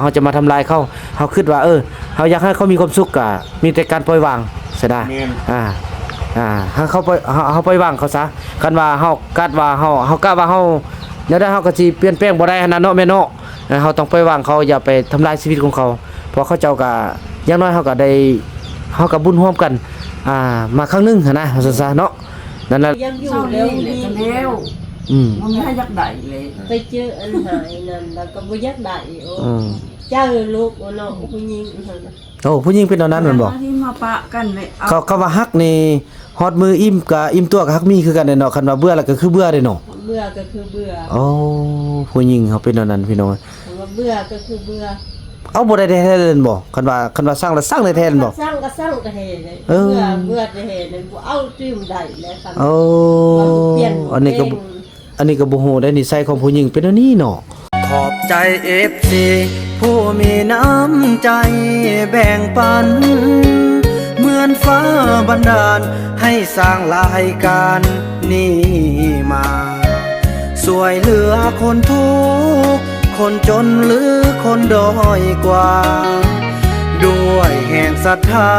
ເຮົາຈະມາທຳລາຍເຂົາ. ເຮົາຄິດວ່າ ເອີ ເຮົາຢາກໃຫ້ເຂົາມີຄວາມສຸກ ກະມີແຕ່ການປ່ອຍວາງຊະນະ. ແມ່ນ. ອ່າ ອ່າ ໃຫ້ເຂົາປ່ອຍ ເຮົາ ເຮົາປ່ອຍວາງເຂົາຊະ. ຄັນວ່າເຮົາ ກັດວ່າເຮົາ ເຮົາກະວ່າເຮົາ ແນວໃດເຮົາກະຊິປ່ຽນແປງບໍ່ໄດ້ຫັ້ນນະເນາະ ແມ່ເນາະ. ເຮົາຕ້ອງປ່ອຍວາງເຂົາ ຢ່າໄປທຳລາຍຊີວິດຂອງເຂົາ. ເພາະເຂົາເຈົ້າກະ ຢ່າງໜ້ອຍເຮົາກະໄດ້ ເຮົາກະບຸນຮ່ວມກັນ ອ່າ ມາຄັ້ງໜຶ່ງຫັ້ນນະ ວ່າຊັ້ນຊະເນາະ. ນັ້ນລະ ຢາກຢູ່ແລ້ວນີ້ແລ້ວ. ອືມ ບໍ່ມີໃຜຢາກໄດ້ເລີຍ. ໄປເຈີອັນຫາຍນັ້ນ ແລ້ວກໍບໍ່ຢາກໄດ້. ໂອ້ ອືມ ເຈົ້າລູກ ໂອ້ເນາະ ຜູ້ຍິງຫັ້ນນະ. ໂອ້ ຜູ້ຍິງເປັນແນວນັ້ນແມ່ນບໍ່? ມາຖິ້ມມາປະກັນເລີຍ. ເຂົາ ເຂົາວ່າຮັກນີ້ ຮອດມື້ອີ່ມກະອີ່ມຕົວກະຮັກມີຄືກັນເດ້ເນາະ. ຄັນວ່າເບື່ອລະກະຄືເບື່ອເດ້ເນາະ. ເບື່ອກະຄືເບື່ອ. ໂອ້ ຜູ້ຍິງເຮົາເປັນແນວນັ້ນພີ່ນ້ອງ. ຄັນວ່າເບື່ອກະຄືເບື່ອ. ເອົາ ບໍ່ໄດ້ແທ້ໆເລີຍແມ່ນບໍ່? ຄັນວ່າ ຄັນວ່າຊັງລະຊັງແທ້ໆແມ່ນບໍ່? ຊັງກະຊັງແທ້ໆເລີຍ. ເອີ ເບື່ອ ເບື່ອແທ້ໆເລີຍ ບໍ່ເອົາຕື່ມໄດ້ແລ້ວ. ຄັນ ໂອ້ ວ່າມັນປ່ຽນ ອັນນີ້ກະ ແປງ ອັນນີ້ກໍບໍ່ຮູ້ໄດ໋ ນິໄສຂອງຜູ້ຍິງເປັນແນວນີ້ເນາະ. ຂອບໃຈເອັຟຊີຜູ້ມີນ້ຳໃຈແບ່ງປັນ ເໝືອນຟ້າບັນດານໃຫ້ສ້າງລາຍການນີ້ມາ ຊ່ວຍເຫຼືອຄົນທຸກ ຄົນຈົນ ຫຼື ຄົນດ້ອຍກວ່າ ດ້ວຍແຮງສັດທາ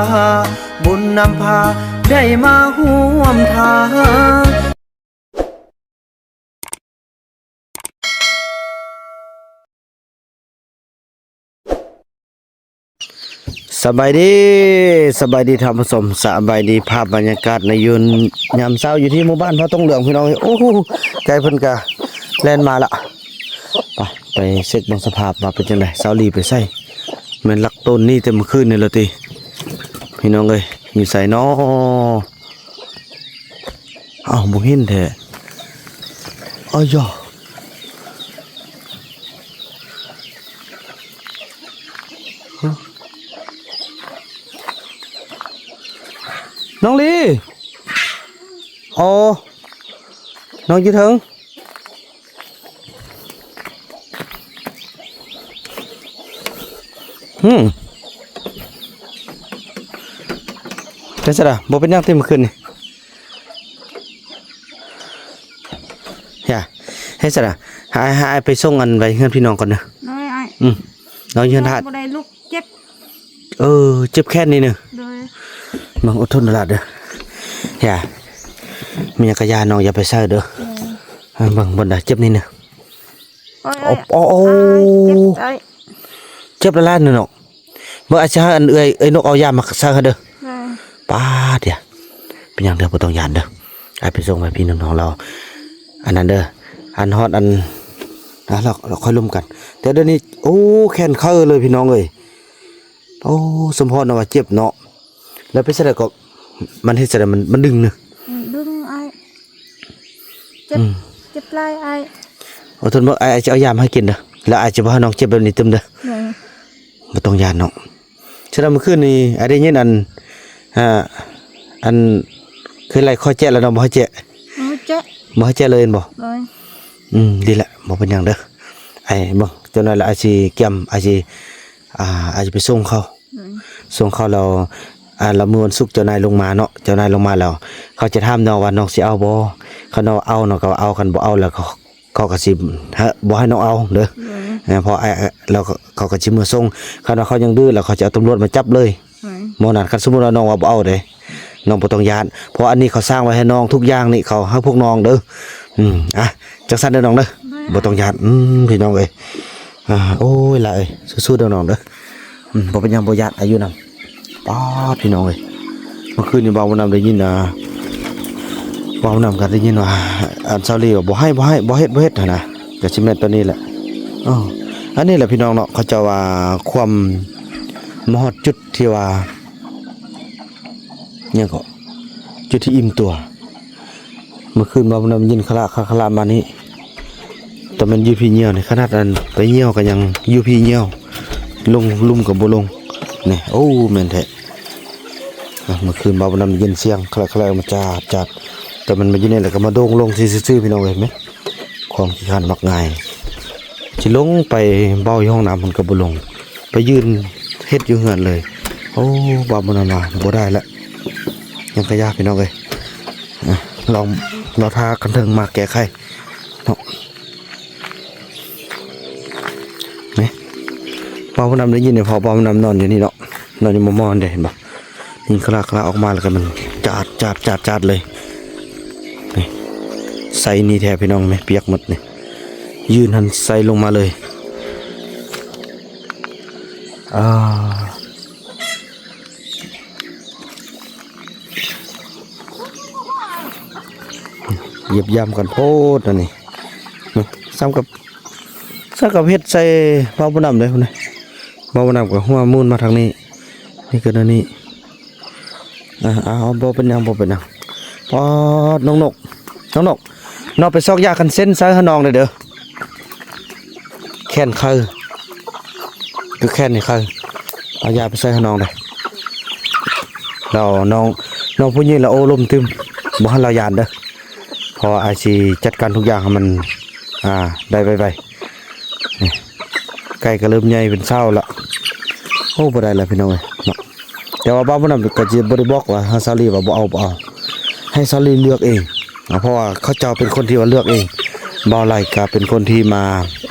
ບຸນນຳພາໄດ້ມາຮ່ວມທາງ. ສະບາຍດີ ສະບາຍດີທ່ານຜູ້ຊົມ ສະບາຍດີ ພາບບັນຍາກາດໃນຍາມເຊົ້າຢູ່ທີ່ໝູ່ບ້ານພະຕົງເຫຼືອງ ພີ່ນ້ອງເອີຍ. ໂອ້ ໄກ່ເພິ່ນກະແລ່ນມາລະ. ໄປ ໄປເຊັກເບິ່ງສະພາບວ່າເປັນຈັ່ງໃດ ສາວລີໄປໃສ. ແມ່ນລັກໂຕນນີ້ແຕ່ມື້ຄືນນີ້ລະຕິ ພີ່ນ້ອງເອີຍ. ຢູ່ໃສນໍ? ອ້າວ ບໍ່ເຫັນແທ້. ອາຢາ ນ້ອງລີ. ອໍ ນ້ອງຢູ່ເທິງ. ຫືມ ເຮັດຊັ້ນລະ ບໍ່ເປັນຫຍັງຕິ ມື້ຄືນນີ້. ຢ່າ ເຮັດຊັ້ນລະ ໃຫ້ ໃຫ້ອ້າຍໄປສົ່ງອັນໄວ້ເຮືອນພີ່ນ້ອງກ່ອນເດີ. ໂດຍອ້າຍ. ອືມ ນ້ອງຢູ່ເຮືອນທາດ ບໍ່ໄດ້ລຸກ ເຈັບ. ເອີ ເຈັບແຂນນີ້ເນີ. ໂດຍ. ເບິ່ງ ອົດທົນຕະຫຼາດເດີ. ຢ່າ ມີຫຍັງກະຢ່າ ນ້ອງຢ່າໄປໃສ່ເດີ. ໂດຍ. ເບິ່ງ ບ່ອນໃດເຈັບນີ້ເນີ. ໂອ້ຍ ໂອ້ຍ ໂອ້ຍ ເຈັບ ເຈັບຫຼາຍໆເນີເນາະ. ເບິ່ງ ອ້າຍຊິໃຫ້ອັນເອື້ອຍ ເອື້ອຍນົກເອົາຢາມາໃສ່ໃຫ້ເດີ. ໂດຍ. ປາດ ຢ່າ ເປັນຫຍັງເດີ ບໍ່ຕ້ອງຢ້ານເດີ. ອ້າຍໄປສົ່ງໃຫ້ພີ່ນ້ອງລາວ ອັນນັ້ນເດີ ອັນຮອດອັນ ລາວ ລາວຄ່ອຍລົມກັນ. ແຕ່ດຽວນີ້ ໂອ້ ແຂນເຄີເລີຍ ພີ່ນ້ອງເອີຍ. ໂອ້ ສົມພອນນະວ່າເຈັບເນາະ. ແລ້ວເປັນຈັ່ງໃດກໍ ມັນເຮັດຈັ່ງໃດ ມັນ ມັນດຶງເນີ. ອືມ ດຶງອ້າຍ ເຈັບ ອືມ ເຈັບຫຼາຍອ້າຍ. ອົດທົນເບິ່ງ ອ້າຍ ອ້າຍຈະເອົາຢາມາໃຫ້ກິນເດີ ແລ້ວອ້າຍຈະບໍ່ໃຫ້ນ້ອງເຈັບແບບນີ້ຕື່ມເດີ. ໂດຍ. ບໍ່ຕ້ອງຢ້ານນ້ອງ. ສະນັ້ນມື້ຄືນນີ້ອ້າຍໄດ້ຍິນອັນ ອ່າ ອັນ ຄືໄລ່ຂໍແຈະແລ້ວນ້ອງບໍ່ໃຫ້ແຈະ. ບໍ່ແຈະ ບໍ່ໃຫ້ແຈະເລີຍແມ່ນບໍ່? ໂດຍ. ອືມ ດີແຫຼະ ບໍ່ເປັນຫຍັງເດີ. ອ້າຍເບິ່ງ ຈັກໜ້ອຍລະອ້າຍຊິກຽມ ອ້າຍຊິ ອ່າ ອ້າຍຊິໄປສົ່ງເຂົາ. ໂດຍ. ສົ່ງເຂົາແລ້ວ ອ່າ ແລ້ວມື້ວັນສຸກເຈົ້ານາຍລົງມາເນາະ ເຈົ້ານາຍລົງມາແລ້ວ ເຂົາຈະຖາມນ້ອງວ່ານ້ອງຊິເອົາບໍ່? ຄັນນ້ອງເອົາ ນ້ອງກໍວ່າເອົາ ຄັນບໍ່ເອົາແລ້ວ ເຂົາ ເຂົາກໍຊິ ເອີ ບໍ່ໃຫ້ນ້ອງເອົາເດີ. ໂດຍ. ເອີ ເພາະອ້າຍ ແລ້ວເຂົາກໍຊິເມືອສົ່ງ ຄັນວ່າເຂົາຍັງດື້ແລ້ວ ເຂົາຈະເອົາຕຳຫຼວດມາຈັບເລີຍ. ໂດຍ. ໝໍນັ້ນ ຄັນສົມມຸດວ່ານ້ອງວ່າບໍ່ເອົາເດ້ ນ້ອງບໍ່ຕ້ອງຢ້ານ ເພາະອັນນີ້ເຂົາສ້າງໄວ້ໃຫ້ນ້ອງ ທຸກຢ່າງນີ້ເຂົາໃຫ້ພວກນ້ອງເດີ. ອືມ ອ່ະ ຈັ່ງຊັ້ນເດີນ້ອງເດີ. ໂດຍ. ບໍ່ຕ້ອງຢ້ານ. ອືມ ພີ່ນ້ອງເອີຍ ອ່າ ໂອ້ຍ ຫຼາເອີຍ ສູ້ໆເດີນ້ອງເດີ. ອືມ ບໍ່ເປັນຫຍັງ ບໍ່ຢ້ານ ອາຍຸນຳ. ປາດ ພີ່ນ້ອງເອີຍ ເມື່ອຄືນນີ້ບ່າວບຸນນຳໄດ້ຍິນ ອ່າ ບ່າວບຸນນຳກໍໄດ້ຍິນວ່າ ອັນ ຊາວລີວ່າບໍ່ໃຫ້ ບໍ່ໃຫ້ ບໍ່ເຮັດ ບໍ່ເຮັດຫັ້ນນະ ກໍຊິແມ່ນຕອນນີ້ແຫຼະ. ເອີ ອັນນີ້ແຫຼະ ພີ່ນ້ອງເນາະ ເຂົາເຈົ້າວ່າຄວາມມາຮອດຈຸດທີ່ວ່າ ຫຍັງເກາະ ຈຸດທີ່ອີ່ມຕົວ. ເມື່ອຄືນມາ ບໍ່ນຳຍິນຄະລະຄະລະມານີ້ ແຕ່ແມ່ນຢູ່ພີ່ຍ່ຽວນີ້ ຂະໜາດອັນໄປຍ່ຽວກໍຍັງຢູ່ພີ່ຍ່ຽວ ລົງລຸ່ມກໍບໍ່ລົງ. ນີ້ ໂອ້ ແມ່ນແທ້. ອ່ະ ເມື່ອຄືນມາ ບໍ່ນຳໄດ້ຍິນສຽງຄະລະຄະລະມາຈາດໆ ແຕ່ມັນມາຢູ່ນີ້ແລ້ວກໍມາໂດ່ງລົງຊື່ໆ ພີ່ນ້ອງເອີຍ. ແມ່ນຄວາມຂີ້ຄ້ານມັກງ່າຍ. ຊິລົງໄປເວົ້າຢູ່ຫ້ອງນ້ຳ ເພິ່ນກໍບໍ່ລົງ ໄປຢືນເຮັດຢູ່ເຮືອນເລີຍ. ໂອ້ ບາບບໍ່ນຳວ່າບໍ່ໄດ້ລະ ຍັງກະຢາ ພີ່ນ້ອງເອີຍ. ອ່ະ ລອງ ລໍຖ້າຄັນເທິງມາແກ້ໄຂເນາະ. ນີ້ ບ່າວບຸນນຳໄດ້ຍິນເດ ເພາະບ່າວບຸນນຳນອນຢູ່ນີ້ເນາະ ນອນຢູ່ໝໍ່ໆນີ້ ເຫັນບໍ່? ຍິງຄະລາກຄະລາອອກມາ ແລ້ວກໍມັນຈາດ ຈາດ ຈາດ ຈາດເລີຍ. ນີ້ ໃສ່ນີ້ແທ້ພີ່ນ້ອງ ແມ່ ປຽກໝົດນີ້ ຢືນຫັ້ນໃສ່ລົງມາເລີຍ. ອ່າ ຢຽບຢາມກັນໂພດອັນນີ້ ສ່ຳກັບ ສ່ຳກັບເຮັດໃສ່ບ່າວບຸນນຳເດ້ພຸ້ນນະ. ບ່າວບຸນນຳກໍຫົວໝູນມາທາງນີ້ ນີ້ກໍແນວນີ້. ອ່າ ເອົາ ບໍ່ເປັນຫຍັງ ບໍ່ເປັນຫຍັງ. ປອດ ນ້ອງນົກ ນ້ອງນົກ ນ້ອງໄປຊອກຢາຄັນເສັ້ນໃສ່ໃຫ້ນ້ອງແດ່ເດີ. ແຂນໄຄ ຄືແຂນນີ້ໄຄ ເອົາຢາໄປໃສ່ໃຫ້ນ້ອງແດ່. ແລ້ວນ້ອງ ນ້ອງຜູ້ຍິງລະໂອ້ລົມຕື່ມ ບໍ່ໃຫ້ລາວຢ້ານເດີ ເພາະວ່າອ້າຍຊິຈັດການທຸກຢ່າງໃຫ້ມັນ ອ່າ ໄດ້ໄວໆ. ນີ້ ໄກ່ກໍເລີ່ມໃຫຍ່ເປັນເຊົ້າລະ. ໂອ້ ບໍ່ໄດ້ລະພີ່ນ້ອງເອີຍເນາະ. ແຕ່ວ່າບ່າວບຸນນຳກໍຈະບໍ່ໄດ້ບອກວ່າ ໃຫ້ສາວລີວ່າບໍ່ເອົາ ບໍ່ເອົາ ໃຫ້ສາວລີເລືອກເອງ. ອ່າ ເພາະວ່າເຂົາເຈົ້າເປັນຄົນທີ່ວ່າເລືອກເອງ ບ່າວໄຫຼກໍເປັນຄົນທີ່ມາ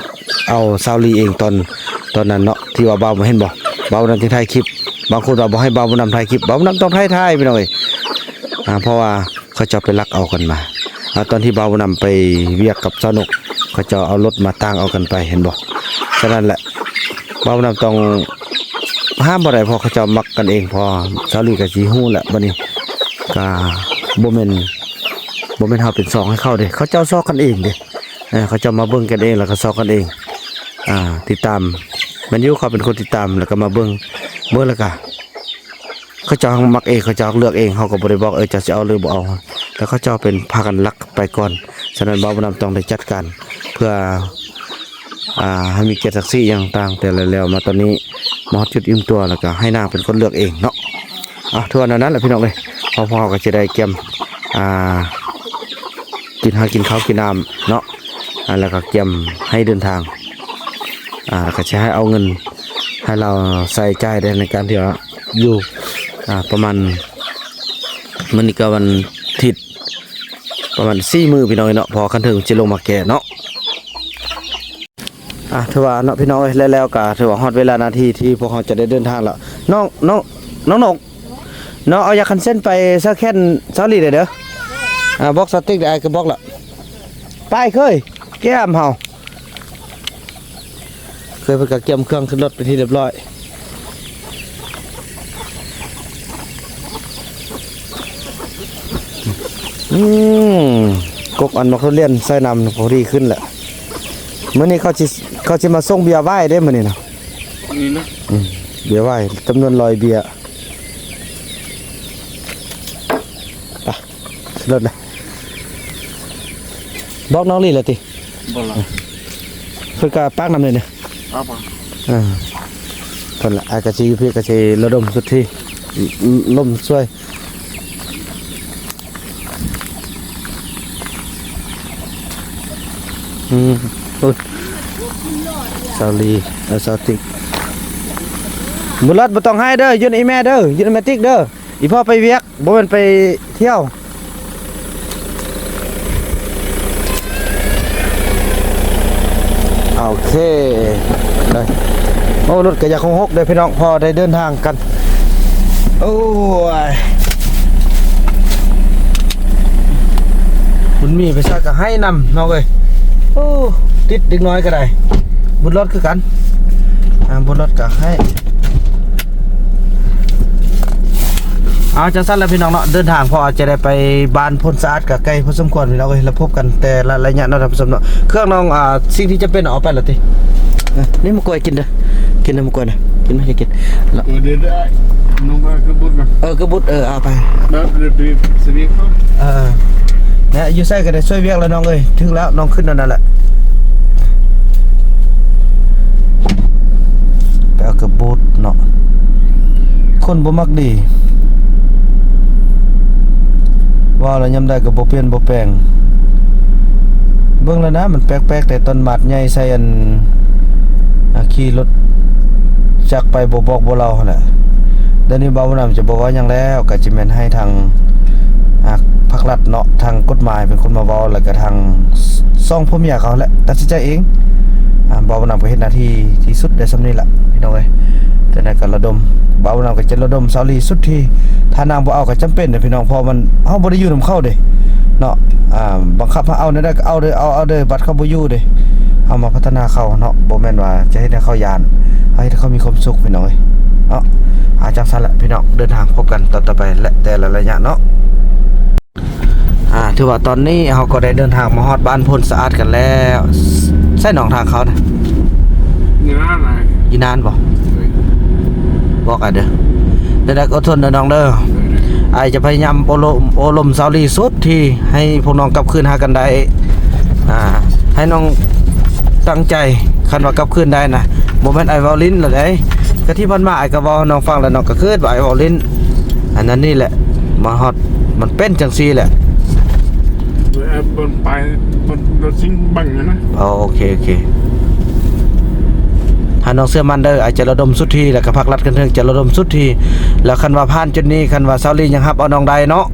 ເອົາສາວລີເອງຕອນ ຕອນນັ້ນເນາະ ທີ່ວ່າບ່າວ ເຫັນບໍ່ ບ່າວບຸນນຳຈຶ່ງຖ່າຍຄລິບ. ບາງຄົນວ່າບໍ່ໃຫ້ບ່າວບຸນນຳຖ່າຍຄລິບ ບ່າວບຸນນຳຕ້ອງຖ່າຍ ຖ່າຍພີ່ນ້ອງເອີຍ. ອ່າ ເພາະວ່າ ເຂົາເຈົ້າໄປລັກເອົາກັນມາ. ອ່າ ຕອນທີ່ບ່າວບຸນນຳໄປວຽກກັບສາວນົກ ເຂົາເຈົ້າເອົາລົດມາຕາງເອົາກັນໄປ ເຫັນບໍ່? ສະນັ້ນແຫຼະ ບ່າວບຸນນຳຕ້ອງຫ້າມບໍ່ໄດ້ ເພາະເຂົາເຈົ້າມັກກັນເອງ. ເພາະສາວລີກໍຊິຮູ້ແຫຼະ ບັດນີ້ກໍບໍ່ແມ່ນ ບໍ່ແມ່ນເຮົາເປັນຊອກໃຫ້ເຂົາເດ້ ເຂົາເຈົ້າຊອກກັນເອງເດ້. ເອີ ເຂົາເຈົ້າມາເບິ່ງກັນເອງ ແລ້ວກໍຊອກກັນເອງ. ອ່າ ຕິດຕາມ ແມ່ນຢູ່ ເຂົາເປັນຄົນຕິດຕາມ ແລ້ວກໍມາເບິ່ງ ເບິ່ງແລ້ວກໍ ເຂົາເຈົ້າມັກເອງ ເຂົາເຈົ້າເລືອກເອງ ເຮົາກໍບໍ່ໄດ້ບອກ ເອີ ເຈົ້າຊິເອົາຫຼືບໍ່ເອົາ ແລ້ວເຂົາເຈົ້າເປັນພາກັນລັກໄປກ່ອນ. ສະນັ້ນ ບ່າວບຸນນຳຕ້ອງໄດ້ຈັດການເພື່ອ ອ່າ ໃຫ້ມີກຽດສັກສີຫຍັງຕ່າງໆ ແຕ່ແລ້ວມາຕອນນີ້ ມາຮອດຈຸດອີ່ມຕົວ ແລ້ວກໍໃຫ້ນາງເປັນຄົນເລືອກເອງເນາະ. ເອົາ ຖືວ່າແນວນັ້ນແຫຼະພີ່ນ້ອງເອີຍ ເພາະພວກເຮົາກໍຈະໄດ້ກຽມ ອ່າ ກິນ ຫາກິນເຂົ້າກິນນ້ຳເນາະ ອ່າ ແລ້ວກໍກຽມໃຫ້ເດີນທາງ ອ່າ ແລ້ວກໍຊິໃຫ້ເອົາເງິນໃຫ້ລາວໃຊ້ຈ່າຍໄດ້ໃນການທີ່ວ່າຢູ່ ອ່າ ປະມານ ມື້ນີ້ກໍວັນທິດ ປະມານສີ່ມື້ພີ່ນ້ອງເອີຍເນາະ ເພາະວ່າຄັນເຖິງຊິລົງມາແກ່ເນາະ. ອ່າ ຖືວ່າເນາະພີ່ນ້ອງເອີຍ ແລ້ວ ແລ້ວກໍຖືວ່າຮອດເວລານາທີທີ່ພວກເຮົາຈະໄດ້ເດີນທາງແລ້ວ. ນ້ອງ ນ້ອງ ນ້ອງນົກ ນ້ອງເອົາຢາຄັນເສັ້ນໄປໃສ່ແຂນສາວລີໄດ້ເດີ. ອ່າ ບອກສາວຕິກໄດ້ ອ້າຍກໍບອກລະ. ໄປເຄີຍ ແກ້ມເຮົາ ເຄີຍເພິ່ນກໍກຽມເຄື່ອງຂຶ້ນລົດເປັນທີ່ຮຽບຮ້ອຍ. ອືມ ກົກອັນໝາກທຸລຽນໃສ່ນ້ຳພໍດີຂຶ້ນແຫຼະ. ມື້ນີ້ເຂົາຊິ ເຂົາຊິມາສົ່ງເບຍໄວ້ເດ້ມື້ນີ້ນະ. ນີ້ນະ ອືມ ເບຍໄວ້ຈຳນວນຮ້ອຍເບຍ. ໄປ ຂຶ້ນລົດເລີຍ. ບອກນ້ອງລີແລ້ວຕິ? ບໍ່ລະ ເພິ່ນກໍປາກນ້ຳເລີຍເນາະ. ເອົາປະ ເອີ ເພິ່ນລະ ອ້າຍກະຊິຢູ່ພີ້ກະຊິລະດົມສຸດທີ່ ລົມຊ່ວຍ. ອືມ ໂອ້ຍ ສາວລີ ເອີ ສາວຕິກ ບຸນລັດ ບໍ່ຕ້ອງໄຫ້ເດີ ຢູ່ນຳອີ່ແມ່ເດີ ຢູ່ນຳແມ່ຕິກເດີ. ອີ່ພໍ່ໄປວຽກ ບໍ່ແມ່ນໄປທ່ຽວ. ໂອເຄ ໄດ້. ໂອ້ ລົດກໍຢາກຫົກໆເດ້ພີ່ນ້ອງ ພໍໄດ້ເດີນທາງກັນ. ໂອ້ຍ ບຸນມີໄປໃສກໍໄຫ້ນຳນ້ອງເອີຍ. ໂອ້ ຕິດເດັກນ້ອຍກໍໄດ້ ບຸນລັດຄືກັນ. ອ່າ ບົດລົດກໍໃຫ້. ເອົາ ຈັ່ງຊັ້ນລະພີ່ນ້ອງເນາະ ເດີນທາງ ເພາະວ່າຈະໄດ້ໄປບ້ານໂພນສະອາດ ກໍໄກພໍສົມຄວນພີ່ນ້ອງເອີຍ. ລະພົບກັນແຕ່ລະໄລຍະເນາະທ່ານຜູ້ຊົມເນາະ. ເຄື່ອງນ້ອງ ອ່າ ສິ່ງທີ່ຈຳເປັນເອົາໄປລະຕິ? ເອີ ນີ້ໝາກກ້ວຍກິນເດີ ກິນເດີໝາກກ້ວຍນະ ກິນໄວ້ ກິນ ກິນ. ເອີ ເດີ ເດີ ນ້ອງວ່າຄືບຸດນະ ເອີ ຄືບຸດ ເອີ ເອົາໄປ. ແລ້ວໄປສະວີເຂົາ ເອີ ແນະ ຢູ່ໃສກໍໄດ້ຊ່ວຍວຽກແລ້ວນ້ອງເອີຍ. ເຖິງແລ້ວ ນ້ອງຂຶ້ນແນວນັ້ນແຫຼະ. ໄປເອົາກະບຸດເນາະ ຄົນບໍ່ມັກດີ ເວົ້າແລ້ວຍາມໃດກໍບໍ່ປ່ຽນບໍ່ແປງ. ເບິ່ງແລ້ວນະ ມັນແປກໆ ແຕ່ຕອນມາດໃຫຍ່ໃສ່ອັນ ອ່າ ຂີ່ລົດຈັກໄປບໍ່ບອກບໍ່ເລົ່າຫັ້ນແຫຼະ. ດຽວນີ້ບ່າວບຸນນຳຈະບໍ່ເວົ້າຫຍັງແລ້ວ ກໍຈະແມ່ນໃຫ້ທາງ ອ່າ ພາກລັດເນາະ ທາງກົດໝາຍເປັນຄົນມາເວົ້າ ແລ້ວກໍທາງສອງຜົວເມຍເຂົາແຫຼະ ຕັດສິນໃຈເອງ. ອ່າ ບ່າວບຸນນຳກໍເຮັດໜ້າທີ່ທີ່ສຸດໄດ້ສ່ຳນີ້ລະພີ່ນ້ອງເອີຍ. ຈັ່ງໃດກໍລະດົມ ບ່າວບຸນນຳກໍຈະລະດົມສາວລີສຸດທີ່ ຖ້ານາງບໍ່ເອົາກໍຈຳເປັນເດ້ພີ່ນ້ອງ ເພາະມັນ ເຮົາບໍ່ໄດ້ຢູ່ນຳເຂົາເດ້ເນາະ. ອ່າ ບັງຄັບໃຫ້ເອົາແນວໃດກໍເອົາເດີ້ ເອົາ ເອົາເດີ້ ບັດເຂົາບໍ່ຢູ່ເດ້ ເຮົາມາພັດທະນາເຂົາເນາະ ບໍ່ແມ່ນວ່າຈະເຮັດໃຫ້ເຂົາຢ້ານ ເຮົາເຮັດໃຫ້ເຂົາມີຄວາມສຸກພີ່ນ້ອງເອີຍເນາະ. ອ່າ ຈັ່ງຊັ້ນລະພີ່ນ້ອງ ເດີນທາງພົບກັນຕອນຕໍ່ໄປ ແລະ ແຕ່ລະໄລຍະເນາະ. ອ່າ ຖືວ່າຕອນນີ້ເຮົາກໍໄດ້ເດີນທາງມາຮອດບ້ານໂພນສະອາດກັນແລ້ວ. ໃສໜອງທາງເຂົານະ? ຢູ່ນານນະ. ຢູ່ນານບໍ່? ໂດຍ. ບອກອ້າຍເດີ້. ແນວໃດກໍອົດທົນເດີ້ນ້ອງເດີ້. ໂດຍ ໂດຍ. ອ້າຍຈະພະຍາຍາມໂອ້ລົມ ໂອ້ລົມສາວລີສຸດທີ່ໃຫ້ພວກນ້ອງກັບຄືນຫາກັນໄດ້. ອ່າ ໃຫ້ນ້ອງຕັ້ງໃຈ ຄັນວ່າກັບຄືນໄດ້ນະ ບໍ່ແມ່ນອ້າຍເວົ້າຫຼິ້ນລະໃດ. ກະທີ່ຜ່ານມາອ້າຍກໍເວົ້າໃຫ້ນ້ອງຟັງ ແລ້ວນ້ອງກໍຄິດວ່າອ້າຍເວົ້າຫຼິ້ນ. ອັນນັ້ນນີ້ແຫຼະ ມາຮອດ ມັນເປັນຈັ່ງຊີ້ແຫຼະ. ເອີ ມັນໄປ ມັນ ລົດຊິງບັງຢູ່ນະ. ອໍ ໂອເຄ ໂອເຄ. ຫານ້ອງເຊື່ອໝັ້ນເດີ້ ອ້າຍຈະລະດົມສຸດທີ່ ແລ້ວກໍພັກລັດຂັ້ນເທິງຈະລະດົມສຸດທີ່. ແລ້ວຄັນວ່າຜ່ານຈຸດນີ້ ຄັນວ່າສາວລີຍັງຮັບເອົານ້ອງໄດ້ເນາະ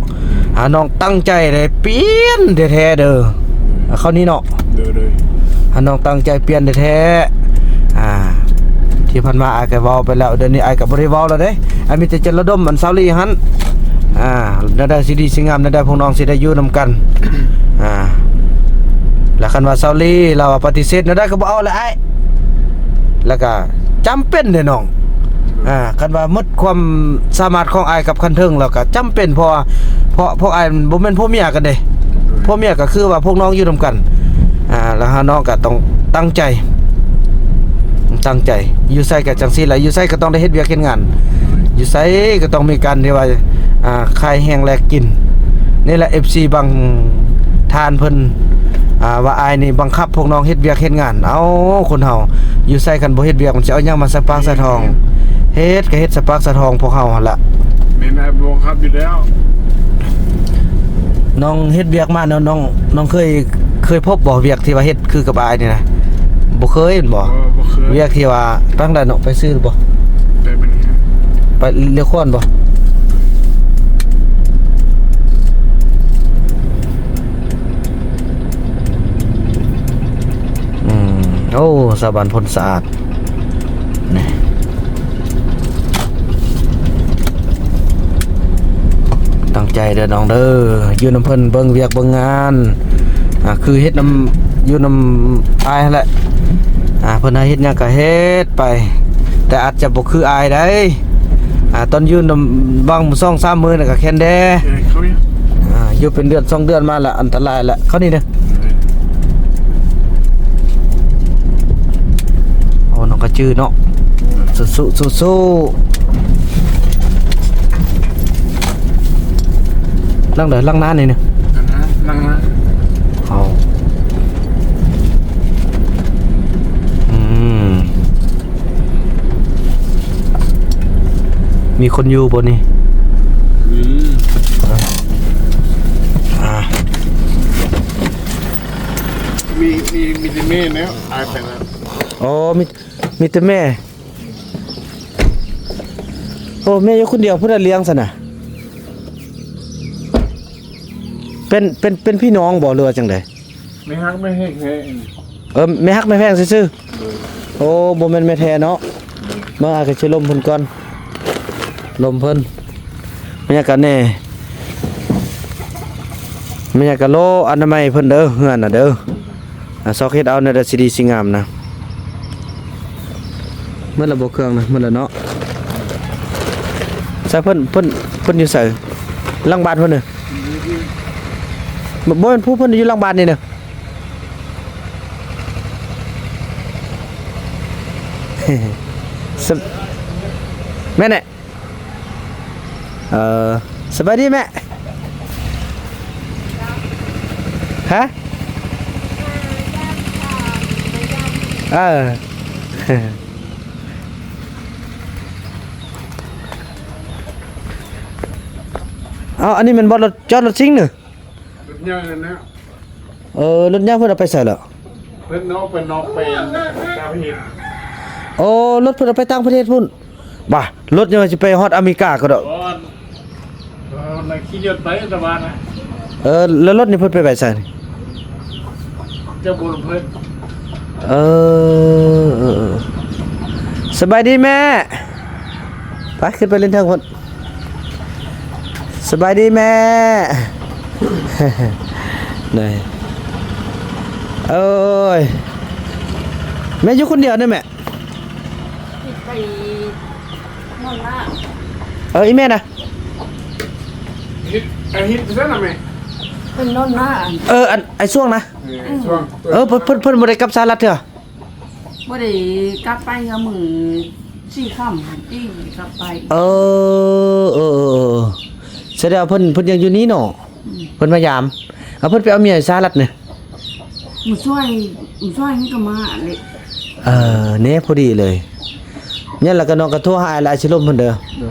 ຫານ້ອງຕັ້ງໃຈເດ້ ປ່ຽນແທ້ໆເດີ້ ຄາວນີ້ເນາະ. ໂດຍ ໂດຍ. ຫານ້ອງຕັ້ງໃຈປ່ຽນແທ້ໆ. ອ່າ ທີ່ຜ່ານມາອ້າຍກໍເວົ້າໄປແລ້ວ ດຽວນີ້ອ້າຍກໍບໍ່ໄດ້ເວົ້າແລ້ວເດ້. ອ້າຍມີແຕ່ຈະລະດົມອັນສາວລີຫັ້ນ. ອ່າ ແນວໃດຊິດີຊິງາມ ແນວໃດພວກນ້ອງຊິໄດ້ຢູ່ນຳກັນ. ອ່າ ແລ້ວຄັນວ່າສາວລີລາວວ່າປະຕິເສດແນວໃດກໍບໍ່ເອົາແຫຼະອ້າຍ ແລ້ວກໍຈຳເປັນເດ້ນ້ອງ. ອ່າ ຄັນວ່າໝົດຄວາມສາມາດຂອງອ້າຍກັບຄັນເທິງແລ້ວກໍຈຳເປັນ ເພາະວ່າ ເພາະພວກອ້າຍມັນບໍ່ແມ່ນຜົວເມຍກັນເດ້. ໂດຍ. ຜົວເມຍກໍຄືວ່າພວກນ້ອງຢູ່ນຳກັນ. ອ່າ ແລ້ວຫານ້ອງກໍຕ້ອງຕັ້ງໃຈ ຕັ້ງໃຈ ຢູ່ໃສກໍຈັ່ງຊີ້ແຫຼະ ຢູ່ໃສກໍຕ້ອງໄດ້ເຮັດວຽກເຮັດງານ ຢູ່ໃສກໍຕ້ອງມີການທີ່ວ່າ ອ່າ ຂາຍແຮງແລກກິນ. ນີ້ແຫຼະ ເອັຟຊີບາງທ່ານເພິ່ນ ອ່າ ວ່າອ້າຍນີ້ບັງຄັບພວກນ້ອງເຮັດວຽກເຮັດງານ. ເອົ້າ ຄົນເຮົາຢູ່ໃສຄັນບໍ່ເຮັດວຽກ ມັນຊິເອົາຫຍັງມາສະປາກສະທ້ອງ? ເຮັດກໍເຮັດສະປາກສະທ້ອງພວກເຮົາຫັ້ນລະ. ແມ່ນ ອ້າຍບໍ່ບັງຄັບຢູ່ແລ້ວ. ນ້ອງເຮັດວຽກມາເນາະ ນ້ອງ ນ້ອງເຄີຍ ເຄີຍພົບບໍ່ ວຽກທີ່ວ່າເຮັດຄືກັບອ້າຍນີ້ນະ? ບໍ່ເຄີຍແມ່ນບໍ່? ບໍ່ ບໍ່ເຄີຍ. ວຽກທີ່ວ່າ ໄປທາງໃດເນາະ ໄປຊື່ບໍ່? ໄປບັດນີ້ ໄປລ້ຽວຂວານບໍ່? ອືມ ໂອ້ ຊາວບ້ານໂພນສະອາດ ນີ້ ຕັ້ງໃຈເດີນ້ອງເດີ ຢູ່ນຳເພິ່ນເບິ່ງວຽກເບິ່ງງານ ອ່າ ຄືເຮັດນຳ ຢູ່ນຳອ້າຍຫັ້ນແຫຼະ ອ່າ ເພິ່ນໃຫ້ເຮັດຫຍັງກໍເຮັດໄປ ແຕ່ອາດຈະບໍ່ຄືອ້າຍໃດ໋ ອ່າ ຕອນຢູ່ນຳຫວ່າງສອງສາມມື້ນັ້ນກໍແຄນແດ່ ເອີ ເຂົາ ອ່າ ຢູ່ເປັນເດືອນສອງເດືອນມາລະ ອັນຕະລາຍລະ ເຂົານີ້ເດີ. ໂອ້ ນ້ອງກະຈື່ເນາະ ສູ້ໆ ສູ້ໆ. ຫຼັງໃດ? ຫຼັງນານີ້ນະ? ຫຼັງນາ ຫຼັງນາ. ເອົາ ອືມ. ມີຄົນຢູ່ບໍ່ນີ້? ມີ ອ່າ ມີ ມີ ມີແຕ່ແມ່ແລ້ວ ອາຍໄປແລ້ວ. ອໍ ມີ ມີແຕ່ແມ່. ໂອ້ ແມ່ຢູ່ຄົນດຽວ ຜູ້ໃດລ້ຽງຊັ້ນນະ? ເປັນ ເປັນ ເປັນພີ່ນ້ອງບໍ່ ຫຼືວ່າຈັ່ງໃດ? ແມ່ຮັກແມ່ແພງແທ້. ເອີ ແມ່ຮັກແມ່ແພງຊື່ໆ. ໂດຍ. ໂອ້ ບໍ່ແມ່ນແມ່ແທ້ເນາະ. ໂດຍ. ເບິ່ງ ອ້າຍກໍຊິລົມເພິ່ນກ່ອນ ລົມເພິ່ນ. ແມ່ນຫຍັງກັນແດ່? ແມ່ນຫຍັງກະໂລ ອະນາໄມເພິ່ນເດີ ເຮືອນນະເດີ. ອ່າ ຊອກເຮັດເອົາແນວໃດຊິດີຊິງາມນະ. ໝົດລະບໍ່ເຄື່ອງນະ? ໝົດລະເນາະ. ໃສເພິ່ນ ເພິ່ນ ເພິ່ນຢູ່ໃສ? ຫຼັງບ້ານເພິ່ນເດີ. ບໍ່ແມ່ນຜູ້ເພິ່ນຢູ່ຫຼັງບ້ານນີ້ເດີ. ສະ ແມ່ນແຫຼະ. ເອີ ສະບາຍດີແມ່. ຮະ? ເອີ ເອົາ ອັນນີ້ແມ່ນບໍ່ ລົດ ຈອດລົດຊິງນີ້? ລົດໃຫຍ່ນັ້ນແຫຼະ. ເອີ ລົດໃຫຍ່ເພິ່ນເອົາໄປໃສລະ? ເພິ່ນເອົາໄປນອກ ໄປຕ່າງປະເທດ. ໂອ້ ລົດເພິ່ນເອົາໄປຕ່າງປະເທດພຸ້ນ. ບາ ລົດຍັງວ່າຊິໄປຮອດອາເມລິກາກໍດອກ. ບໍ່ ເອີ ຂີ່ລົດໄປຕະບານນະ. ເອີ ແລ້ວລົດນີ້ເພິ່ນໄປໄວ້ໃສ? ເຈົ້າບໍ່ເພິ່ນ. ເອີ ເອີ ເອີ ສະບາຍດີແມ່ ໄປ ຂຶ້ນໄປຫຼິ້ນເທິງພຸ້ນ ສະບາຍດີແມ່ ນີ້ ໂອ້ຍ ແມ່ຢູ່ຄົນດຽວນີ້ແມ່? ໄປນອນນາ ເອີ ອີແມ່ນະ? ເຮັດ ໄອ້ເຮັດຢູ່ໃສນະແມ່? ເພິ່ນນອນນາ ເອີ ອັນ ໄອ້ຊ່ວງນະ? ເອີ ຊ່ວງ ເອີ ເພິ່ນ ເພິ່ນ ເພິ່ນບໍ່ໄດ້ກັບສະຫະລັດເທື່ອ? ບໍ່ໄດ້ກັບໄປ ເມື່ອມື້ສີ່ຄ່ຳ ທີ່ກັບໄປ ເອີ ເອີ ເອີ ເອີ ສະແດງວ່າເພິ່ນ ເພິ່ນຍັງຢູ່ນີ້ເນາະ? ອືມ ເພິ່ນມາຢາມ ເອົາ ເພິ່ນໄປເອົາເມຍຢູ່ສະຫະລັດນີ້ ມື້ຊ່ວຍ ມື້ຊ່ວຍນີ້ກໍມາເລີຍ ເອີ ແນ່ ພໍດີເລີຍ ແມ່ນ ແລ້ວກໍນ້ອງກໍໂທຫາອ້າຍ ແລ້ວອ້າຍຊິລົມເພິ່ນເດີ ໂດຍ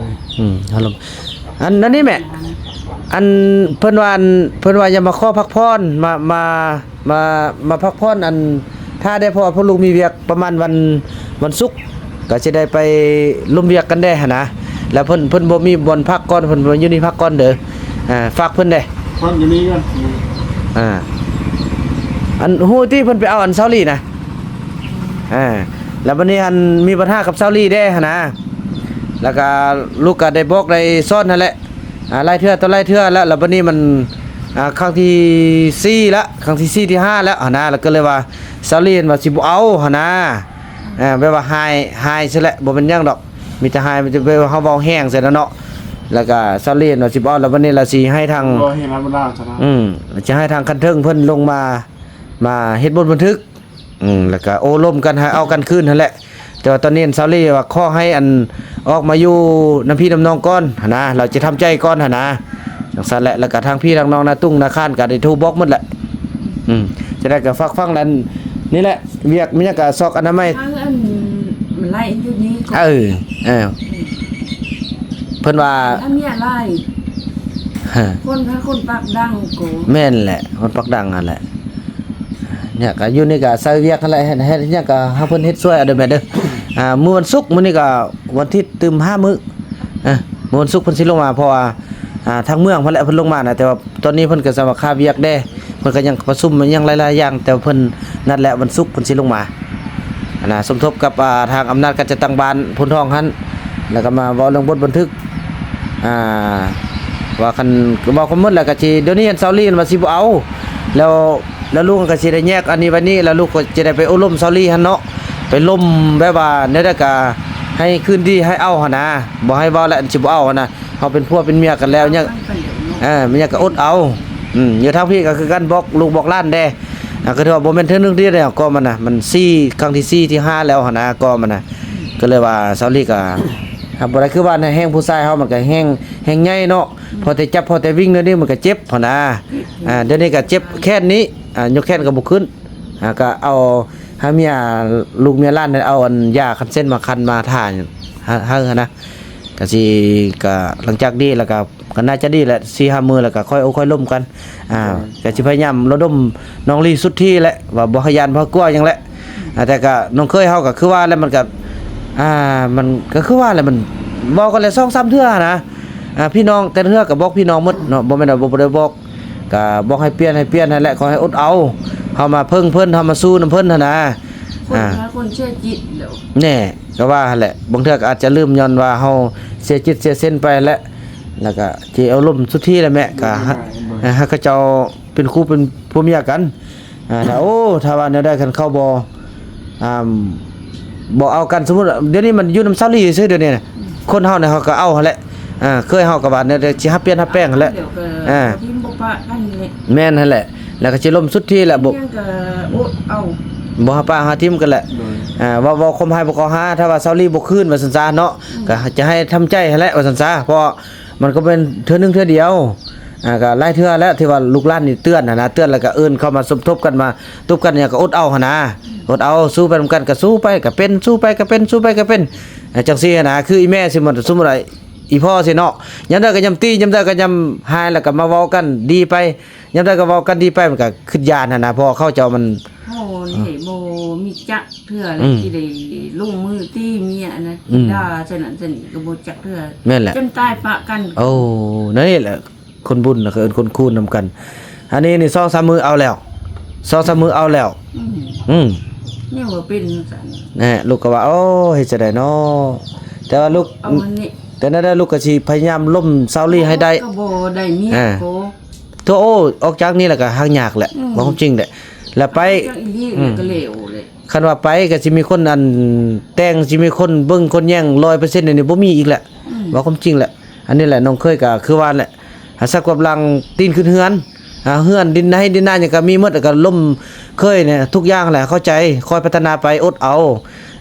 ອືມ ເຮົາລົມ ອັນ ອັນນີ້ແມ່ ອັນ ເພິ່ນວ່າ ອັນ ເພິ່ນວ່າຢາກມາຂໍພັກຜ່ອນ ມາ ມາ ມາ ມາພັກຜ່ອນ ອັນ ຖ້າໄດ້ ເພາະວ່າພວກລູກມີວຽກປະມານວັນ ວັນສຸກ ກໍຊິໄດ້ໄປລົມວຽກກັນແດ່ຫັ້ນນະ ແລ້ວເພິ່ນ ເພິ່ນບໍ່ມີບ່ອນພັກກ່ອນ ເພິ່ນວ່າຢູ່ນີ້ພັກກ່ອນເດີ ອ່າ ຝາກເພິ່ນແດ່ ພັກຢູ່ນີ້ກ່ອນ ອ່າ ອັນ ຮູ້ຕິເພິ່ນໄປເອົາອັນຊາວລີນະ ອ່າ ແລ້ວບັດນີ້ ອັນ ມີບັນຫາກັບຊາວລີແດ່ຫັ້ນນະ ແລ້ວກໍລູກກໍໄດ້ບອກໄດ້ສອນຫັ້ນແຫຼະ ອ່າ ຫຼາຍເທື່ອຕໍ່ຫຼາຍເທື່ອແລ້ວ ແລ້ວບັດນີ້ມັນ ອ່າ ຄັ້ງທີສີ່ລະ ຄັ້ງທີສີ່ ທີຫ້າແລ້ວຫັ້ນນະ ແລ້ວກໍເລີຍວ່າ ຊາວລີວ່າຊິບໍ່ເອົາຫັ້ນນະ ເອີ ແບບວ່າຮ້າຍ ຮ້າຍຊື່ແຫຼະ ບໍ່ແມ່ນຫຍັງດອກ ມີແຕ່ຮ້າຍ ມັນຈະແບບວ່າເຮົາເວົ້າແຮງໃສ່ລະເນາະ ແລ້ວກໍຊາວລີວ່າຊິບໍ່ເອົາ ແລ້ວບັດນີ້ລະຊິໃຫ້ທາງ ເວົ້າແຮງລະບໍ່ລາວຊະນະ ອືມ ຊິໃຫ້ທາງຂັ້ນເທິງເພິ່ນລົງມາ ມາເຮັດບົດບັນທຶກ ອືມ ແລ້ວກໍໂອ້ລົມກັນ ໃຫ້ເອົາກັນຄືນຫັ້ນແຫຼະ ແຕ່ວ່າຕອນນີ້ຊາວລີວ່າຂໍໃຫ້ອັນອອກມາຢູ່ນຳພີ່ນຳນ້ອງກ່ອນຫັ້ນນະ ລາວຈະທຳໃຈກ່ອນຫັ້ນນະ ຈັ່ງຊັ້ນແຫຼະ ແລ້ວກໍທາງພີ່ທາງນ້ອງນາຕຸງນາຄານກໍໄດ້ໂທບອກໝົດແຫຼະ ອືມ ຈັ່ງໃດກໍຝາກຟັງແຫຼະ ນີ້ແຫຼະ ວຽກມີຫຍັງກໍຊອກອະນາໄມ ທາງອັນ ມັນໄລ່ຢູ່ນີ້ ເອີ ເອີ ເພິ່ນວ່າ ອັນເມຍຫຼາຍ ຄົນ ຄົນປາກດັງກໍ ແມ່ນແຫຼະ ຄົນປາກດັງຫັ້ນແຫຼະ ເນຍ ກໍຢູ່ນີ້ກໍໃສ່ວຽກຫັ້ນແຫຼະ ເຮັດ ເຮັດຫຍັງກໍໃຫ້ເພິ່ນເຮັດຊ່ວຍເອົາເດີແມ່ເດີ ອ່າ ມື້ວັນສຸກ ມື້ນີ້ກໍວັນທິດຕື່ມຫ້າມື້ ເອີ ມື້ວັນສຸກເພິ່ນຊິລົງມາ ເພາະວ່າ ອ່າ ທາງເມືອງພຸ້ນແຫຼະເພິ່ນລົງມານະ ແຕ່ວ່າຕອນນີ້ເພິ່ນກໍສະມາຄາວຽກເດ້ ເພິ່ນກໍຍັງປະຊຸມຫຍັງຫຼາຍໆຢ່າງ ແຕ່ວ່າເພິ່ນນັດແລ້ວ ວັນສຸກເພິ່ນຊິລົງມາ ອັນນະ ສົມທົບກັບ ອ່າ ທາງອຳນາດການຈັດຕັ້ງບ້ານໂພນທອງຫັ້ນ ແລ້ວກໍມາເວົ້າເລື່ອງບົດບັນທຶກ ອ່າ ວ່າຄັນເວົ້າກັນໝົດແລ້ວກໍຊິ ດຽວນີ້ຫັ້ນຊາວລີຫັ້ນວ່າຊິບໍ່ເອົາ ແລ້ວ ແລ້ວລູກກໍຊິໄດ້ແຍກອັນນີ້ໄວ້ນີ້ ແລ້ວລູກກໍຈະໄດ້ໄປໂອ້ລົມຊາວລີຫັ້ນເນາະ ໄປລົມແບບວ່າແນວໃດກໍໃຫ້ຄືນດີໃຫ້ເອົາຫັ້ນນະ ບໍ່ໃຫ້ເວົ້າແລ້ວຊິບໍ່ເອົາຫັ້ນນະ ເຮົາເປັນຜົວເປັນເມຍກັນແລ້ວ ຍັງ ເອີ ມັນຍັງກໍອົດເອົາ ອືມ ຢູ່ທາງພີ້ກໍຄືກັນ ບອກລູກບອກຫຼານແດ່ ອ່າ ກໍຖືວ່າບໍ່ແມ່ນເທື່ອໜຶ່ງເທື່ອດຽວ ກໍມັນນະ ມັນສີ່ ຄັ້ງທີສີ່ ທີຫ້າແລ້ວຫັ້ນນະ ກໍມັນນະ ກໍເລີຍວ່າຊາວລີກໍຮັບບໍ່ໄດ້ ຄືວ່າໃນແຮງຜູ້ຊາຍເຮົາມັນກໍແຮງ ແຮງໃຫຍ່ເນາະ ພໍແຕ່ຈັບພໍແຕ່ວິ່ງແນວນີ້ມັນກໍເຈັບຫັ້ນນະ ອ່າ ດຽວນີ້ກໍເຈັບແຂນນີ້ ອ່າ ຍົກແຂນກໍບໍ່ຂຶ້ນ ອ່າ ກໍເອົາໃຫ້ເມຍ ລູກເມຍຫຼານເອົາອັນຢາຄັນເສັ້ນມາຄັນມາທາໃຫ້ຫັ້ນນະ ກະຊິ ກະຫຼັງຈາກດີແລ້ວກະ ກະໜ້າຈະດີແຫຼະ ສີ່ຫ້າມື້ແລ້ວກະຄ່ອຍໂອ້ຄ່ອຍລົມກັນ ອ່າ ກະຊິພະຍາຍາມລະດົມນ້ອງລີສຸດທີ່ແຫຼະ ວ່າບໍ່ໃຫ້ຢ້ານບໍ່ໃຫ້ກົວຫຍັງແຫຼະ ອ່າ ແຕ່ກະນ້ອງເຂີຍເຮົາກະຄືວ່າແຫຼະ ມັນກະ ອ່າ ມັນກະຄືວ່າແຫຼະ ມັນເວົ້າກັນແຫຼະສອງສາມເທື່ອຫັ້ນນະ ອ່າ ພີ່ນ້ອງແຕ່ລະເທື່ອກະບອກພີ່ນ້ອງໝົດເນາະ ບໍ່ແມ່ນວ່າບໍ່ ບໍ່ໄດ້ບອກ ກະບອກໃຫ້ປ່ຽນ ໃຫ້ປ່ຽນຫັ້ນແຫຼະ ຂໍໃຫ້ອົດເອົາ ເຮົາມາເພິ່ງເພິ່ນ ເຮົາມາສູ້ນຳເພິ່ນຫັ້ນນະ ຄົນ ອ່າ ຄົນເຊື່ອຈິດແລ້ວ ແນ່ ກໍວ່າຫັ້ນແຫຼະ ບາງເທື່ອກໍອາດຈະລືມ ຍ້ອນວ່າເຮົາເສຍຈິດເສຍເຊັນໄປແຫຼະ ແລ້ວກໍຊິເອົາລົມສຸດທີ່ແຫຼະແມ່ ກໍໃຫ້ ໃຫ້ເຂົາເຈົ້າເປັນຄູ່ເປັນຜົວເມຍກັນ ອ່າ ຖ້າ ໂອ້ ຖ້າວ່າແນວໃດຄັນເຂົາບໍ່ ອ່າ ບໍ່ເອົາກັນ ສົມມຸດ ດຽວນີ້ມັນຢູ່ນຳຊາວລີຊື່ ດຽວນີ້ນະ ຄົນເຮົານີ້ເຮົາກໍເອົາຫັ້ນແຫຼະ ອ່າ ເຄີຍເຮົາກໍວ່າແນວໃດ ຊິຮັບປ່ຽນຮັບແປງຫັ້ນແຫຼະ ດຽວກໍ ອ່າ ບໍ່ຖິ້ມບໍ່ປະກັນແຫຼະ ແມ່ນຫັ້ນແຫຼະ ແລ້ວກໍຊິລົມສຸດທີ່ແຫຼະ ບໍ່ ຍັງກໍອົດເອົາ ບໍ່ຫາປະຫາຖິ້ມກັນແຫຼະ ໂດຍ ອ່າ ເວົ້າ ເວົ້າຄວາມຮ້າຍບໍ່ເຂົ້າຫາ ຖ້າວ່າຊາວລີບໍ່ຄືນວ່າຊັ້ນຊະເນາະ ອືມ ກໍຈະໃຫ້ທຳໃຈຫັ້ນແຫຼະວ່າຊັ້ນຊະ ເພາະມັນກໍແມ່ນເທື່ອໜຶ່ງເທື່ອດຽວ ອ່າ ກໍຫຼາຍເທື່ອແລ້ວທີ່ວ່າລູກຫຼານນີ້ເຕືອນຫັ້ນນະ ເຕືອນແລ້ວກໍເອີ້ນເຂົ້າມາສົມທົບກັນ ມາຕົບກັນຫຍັງກໍອົດເອົາຫັ້ນນະ ອົດເອົາ ສູ້ໄປນຳກັນ ກໍສູ້ໄປກໍເປັນ ສູ້ໄປກໍເປັນ ສູ້ໄປກໍເປັນ ຈັ່ງຊີ້ຫັ້ນນະ ຄືອີແມ່ຊິໝົດ ສົມມຸດວ່າ ອີພໍ່ຊີ້ເນາະ ຍາມໃດກໍຍາມຕີ ຍາມໃດກໍຍາມຮ້າຍ ແລ້ວກໍມາເວົ້າກັນດີໄປ ຍາມໃດກໍເວົ້າກັນດີໄປ ມັນກໍຄິດຢ້ານຫັ້ນນະ ເພາະເຂົາເຈົ້າມັນ ໂອ້ ນີ້ ອືມ ບໍ່ມີຈັກເທື່ອ ອືມ ທີ່ໄດ້ລົງມືຕີເມຍນະ ອືມ ດ່າຊັ້ນນັ້ນຊັ້ນນີ້ກໍບໍ່ຈັກເທື່ອ ແມ່ນແຫຼະ ຈົນຕາຍປະກັນ ໂອ້ ນັ້ນແຫຼະ ຄົນບຸນນະ ເຂົາເອີ້ນຄົນຄູນນຳກັນ ອັນນີ້ນີ້ສອງສາມມື້ເອົາແລ້ວ ສອງສາມມື້ເອົາແລ້ວ ອືມ ອືມ ແນວວ່າເປັນຈັ່ງຊັ້ນ ແນ່ ລູກກໍວ່າ ໂອ້ ເຮັດຈັ່ງໃດເນາະ ແຕ່ວ່າລູກ ເອົາອັນນີ້ ແຕ່ແນວໃດລູກກໍຊິພະຍາຍາມລົມສາວລີໃຫ້ໄດ້ ກໍບໍ່ໄດ້ເມຍ ອ່າ ກໍ ໂຕ ໂອ້ ອອກຈາກນີ້ແລ້ວກໍຫາຍາກແຫຼະ ອືມ ເວົ້າຄວາມຈິງແຫຼະ ແລ້ວໄປ ອອກຈາກອີ່ຫຼີ ອືມ ກໍເລວແຫຼະ ຄັນວ່າໄປກໍຊິມີຄົນອັນແຕ່ງ ຊິມີຄົນເບິ່ງຄົນແຍງຮ້ອຍເປີເຊັນ ນີ້ບໍ່ມີອີກແຫຼະ ອືມ ເວົ້າຄວາມຈິງແຫຼະ ອັນນີ້ແຫຼະ ນ້ອງເຂີຍກໍຄືວ່າແຫຼະ ຫາສັກກັບຫຼັງຕີນຂຶ້ນເຮືອນ ຫາເຮືອນດິນໄຮ່ດິນນາຫຍັງກໍມີໝົດ ແລ້ວກໍລົມເຂີຍນີ້ທຸກຢ່າງແຫຼະ ເຂົ້າໃຈ ຄອຍພັດທະນາໄປ ອົດເອົາ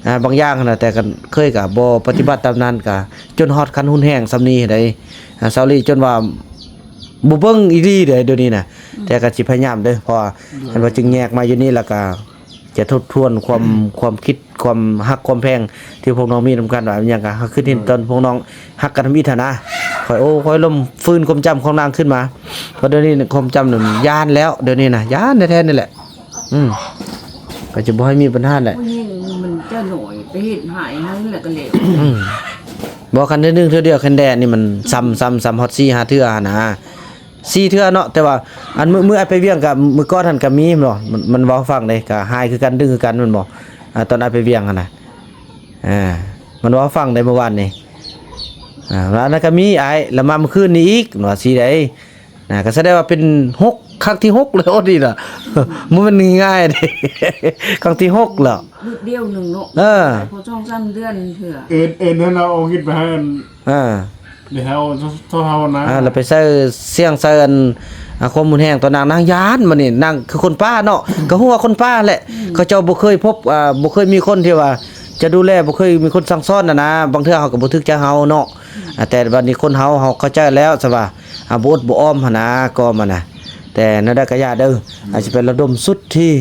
ອ່າ ບາງຢ່າງຫັ້ນນະ ແຕ່ກັນເຂີຍກໍບໍ່ປະຕິບັດຕາມນັ້ນ ກໍຈົນຮອດຂັ້ນຮຸນແຮງສ່ຳນີ້ໃດ ອ່າ ສາວລີຈົນວ່າບໍ່ເບິ່ງອີ່ຫຼີເດ້ ດຽວນີ້ນະ ອືມ ແຕ່ກໍຊິພະຍາຍາມເດີ້ ເພາະວ່າ ໂດຍ ຄັນວ່າຈຶ່ງແຍກມາຢູ່ນີ້ ແລ້ວກໍຈະທົບທວນຄວາມ ຄວາມຄິດ ຄວາມຮັກຄວາມແພງທີ່ພວກນ້ອງມີນຳກັນ ວ່າຫຍັງກໍຄືເຫັນຕອນພວກນ້ອງຮັກກັນທຳອິດຫັ້ນນະ ຂ້ອຍ ໂອ້ ຂ້ອຍລົມຟື້ນຄວາມຈຳຂອງນາງຂຶ້ນມາ ເພາະດຽວນີ້ຄວາມຈຳນັ້ນຢ້ານແລ້ວ ດຽວນີ້ນະ ຢ້ານແທ້ໆນີ້ແຫຼະ ອືມ ກໍຈະບໍ່ໃຫ້ມີບັນຫາແຫຼະ ຜູ້ຍິງມັນຈະໜ້ອຍ ໄປເຮັດໃຫ້ເຮົາແລ້ວກໍແລ້ວ ອືມ ບໍ່ ຄັນເທື່ອໜຶ່ງເທື່ອດຽວ ຄັນແດ່ນີ້ມັນຊ້ຳ ຊ້ຳ ຊ້ຳຮອດສີ່ຫ້າເທື່ອຫັ້ນນະ ສີ່ເທື່ອເນາະ ແຕ່ວ່າອັນມື້ ມື້ອ້າຍໄປວຽງກັບມື້ກ່ອນຫັ້ນກໍມີແມ່ນບໍ່ ມັນ ມັນເວົ້າໃຫ້ຟັງເດ້ ກໍຮ້າຍຄືກັນ ດຶງຄືກັນແມ່ນບໍ່ ອ່າ ຕອນອ້າຍໄປວຽງຫັ້ນນະ ອ່າ ມັນເວົ້າໃຫ້ຟັງເດ້ມື້ວານນີ້ ອ່າ ວ່າອັນນັ້ນກໍມີອ້າຍ ແລ້ວມາມື້ຄືນນີ້ອີກ ວ່າຊີ້ໃດ ນະ ກໍສະແດງວ່າເປັນຫົກ ຄັ້ງທີຫົກແລ້ວນີ້ນະ ບໍ່ແມ່ນງ່າຍເດ້ ຄັ້ງທີຫົກແລ້ວ ບຶດດຽວໜຶ່ງເນາະ ເອີ ບໍ່ສອງສາມເດືອນເທື່ອ ເອີ້ນ ເອີ້ນໃຫ້ລາວເອົາເງິນໄປໃຫ້ ອ່າ ເອີ ເອົາເທົ່າເຮົານະ ອ່າ ແລ້ວໄປໃສ່ສຽງໃສ່ອັນ ອ່າ ຄວາມຮຸນແຮງຕໍ່ນາງ ນາງຢ້ານ ບາດນີ້ນາງຄືຄົນປ່າເນາະ ກໍຮູ້ວ່າຄົນປ່າແຫຼະ ອືມ ເຂົາເຈົ້າບໍ່ເຄີຍພົບ ອ່າ ບໍ່ເຄີຍມີຄົນທີ່ວ່າຈະດູແລ ບໍ່ເຄີຍມີຄົນສັ່ງສອນຫັ້ນນະ ບາງເທື່ອເຂົາກໍບໍ່ຖືກໃຈເຮົາເນາະ ອືມ ອ່າ ແຕ່ບາດນີ້ຄົນເຮົາ ເຮົາເຂົ້າໃຈແລ້ວ ຊະວ່າ ອ່າ ບໍ່ອົດບໍ່ອ້ອມຫັ້ນນະ ກໍມານະ ແຕ່ແນວໃດກໍຢ່າເດີ້ ອືມ ອາດຈະໄປລະດົມສຸດທີ່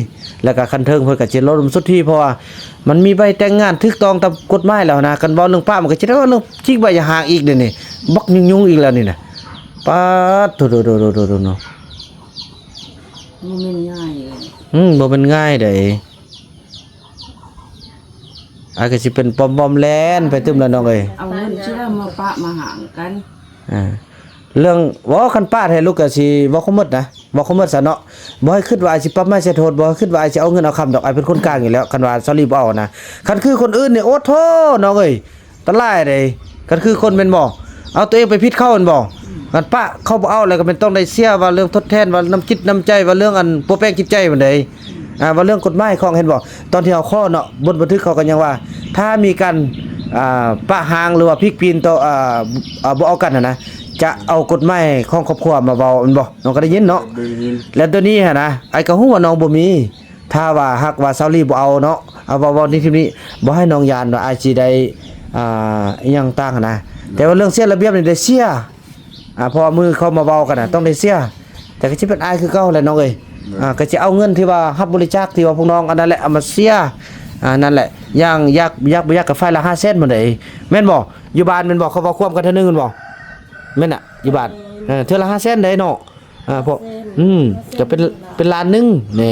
ແລ້ວກໍຂັ້ນເທິງເພິ່ນກໍຈະລະດົມສຸດທີ່ ເພາະວ່າມັນມີໃບແຕ່ງງານຖືກຕ້ອງຕາມກົດໝາຍແລ້ວນະ ຄັນເວົ້າເລື່ອງປ່າ ມັນກໍຈະໄດ້ເວົ້າເລື່ອງຈິກໃບຢາຮ້າງອີກເດນີ້ ບັກຫຍຸ້ງໆອີກແລ້ວນີ້ນະ ປາດໂທ້ ໂທ້ ໂທ້ ໂທ້ ເນາະ ບໍ່ແມ່ນງ່າຍເດ້ ອືມ ບໍ່ແມ່ນງ່າຍໃດ ອາ ກໍຊິເປັນປ້ອມໆແລ່ນໄປຕື່ມແລ້ວນ້ອງເອີຍ ເອົາເງິນເສຍມາປະມາຫາງກັນ ອ່າ ເລື່ອງ ເວົ້າ ຄັນປະແທ້ລູກກໍຊິເວົ້າຄວາມໝົດນະ ເວົ້າຄວາມໝົດຊະເນາະ ບໍ່ໃຫ້ຄິດວ່າອ້າຍຊິປັບໃໝໃສ່ໂທດ ບໍ່ໃຫ້ຄິດວ່າອ້າຍຊິເອົາເງິນເອົາຄຳດອກ ອ້າຍເປັນຄົນກາງຢູ່ແລ້ວ ຄັນວ່າສາວລີບໍ່ເອົານະ ຄັນຄືຄົນອື່ນນີ້ ໂອ້ໂທ້ ນ້ອງເອີຍ ອັນຕະລາຍເດ້ ຄັນຄືຄົນແມ່ນບໍ່ ເອົາຕົວເອງໄປຜິດເຂົາແມ່ນບໍ່ ອືມ ຄັນປະເຂົາບໍ່ເອົາແລ້ວກໍແມ່ນຕ້ອງໄດ້ເສຍ ວ່າເລື່ອງທົດແທນ ວ່ານ້ຳຈິດນ້ຳໃຈ ວ່າເລື່ອງອັນປົວແປງຈິດໃຈພຸ້ນເດ້ ອ່າ ວ່າເລື່ອງກົດໝາຍຂອງ ເຫັນບໍ່ ຕອນທີ່ເຮົາຂໍເນາະ ບົດບັນທຶກເຂົາກໍຍັງວ່າ ຖ້າມີການ ອ່າ ປະຮ້າງ ຫຼືວ່າພິກປີນຕໍ່ ອ່າ ອ່າ ບໍ່ເອົາກັນຫັ້ນນະ ຈະເອົາກົດໝາຍຂອງຄອບຄົວມາເວົ້າແມ່ນບໍ່ ນ້ອງກໍໄດ້ຍິນເນາະ ໄດ້ຍິນ ແລ້ວໂຕນີ້ຫັ້ນນະ ອ້າຍກໍຮູ້ວ່ານ້ອງບໍ່ມີ ຖ້າວ່າຫາກວ່າສາວລີບໍ່ເອົາເນາະ ເອົາ ເວົ້າ ເວົ້າໃນທີ່ນີ້ ບໍ່ໃຫ້ນ້ອງຢ້ານວ່າອາດຊິໄດ້ ອ່າ ອີ່ຫຍັງຕ່າງຫັ້ນນະ ແຕ່ວ່າເລື່ອງເສຍລະບຽບນີ້ໄດ້ເສຍ ອ່າ ເພາະວ່າມື້ເຂົາມາເວົ້າກັນນະ ຕ້ອງໄດ້ເສຍ ແຕ່ກໍຊິເປັນອ້າຍຄືເກົ່າແຫຼະນ້ອງເອີຍ ອ່າ ກໍຊິເອົາເງິນທີ່ວ່າຮັບບໍລິຈາກ ທີ່ວ່າພວກນ້ອງອັນນັ້ນແຫຼະ ເອົາມາເສຍ ອ່າ ນັ້ນແຫຼະ ຢ່າງ ຢາກ ຢາກບໍ່ຢາກກໍຝ່າຍລະຫ້າແສນພຸ້ນເດ້ ແມ່ນບໍ່? ຢູ່ບ້ານແມ່ນບໍ່? ເຂົາເວົ້າຄວາມກັນເທື່ອໜຶ່ງແມ່ນບໍ່? ແມ່ນນະ ຢູ່ບ້ານ ເອີ ເທື່ອລະຫ້າແສນໄດ໋ເນາະ ອ່າ ພວກ ອືມ ກໍເປັນ ເປັນລ້ານໜຶ່ງແນ່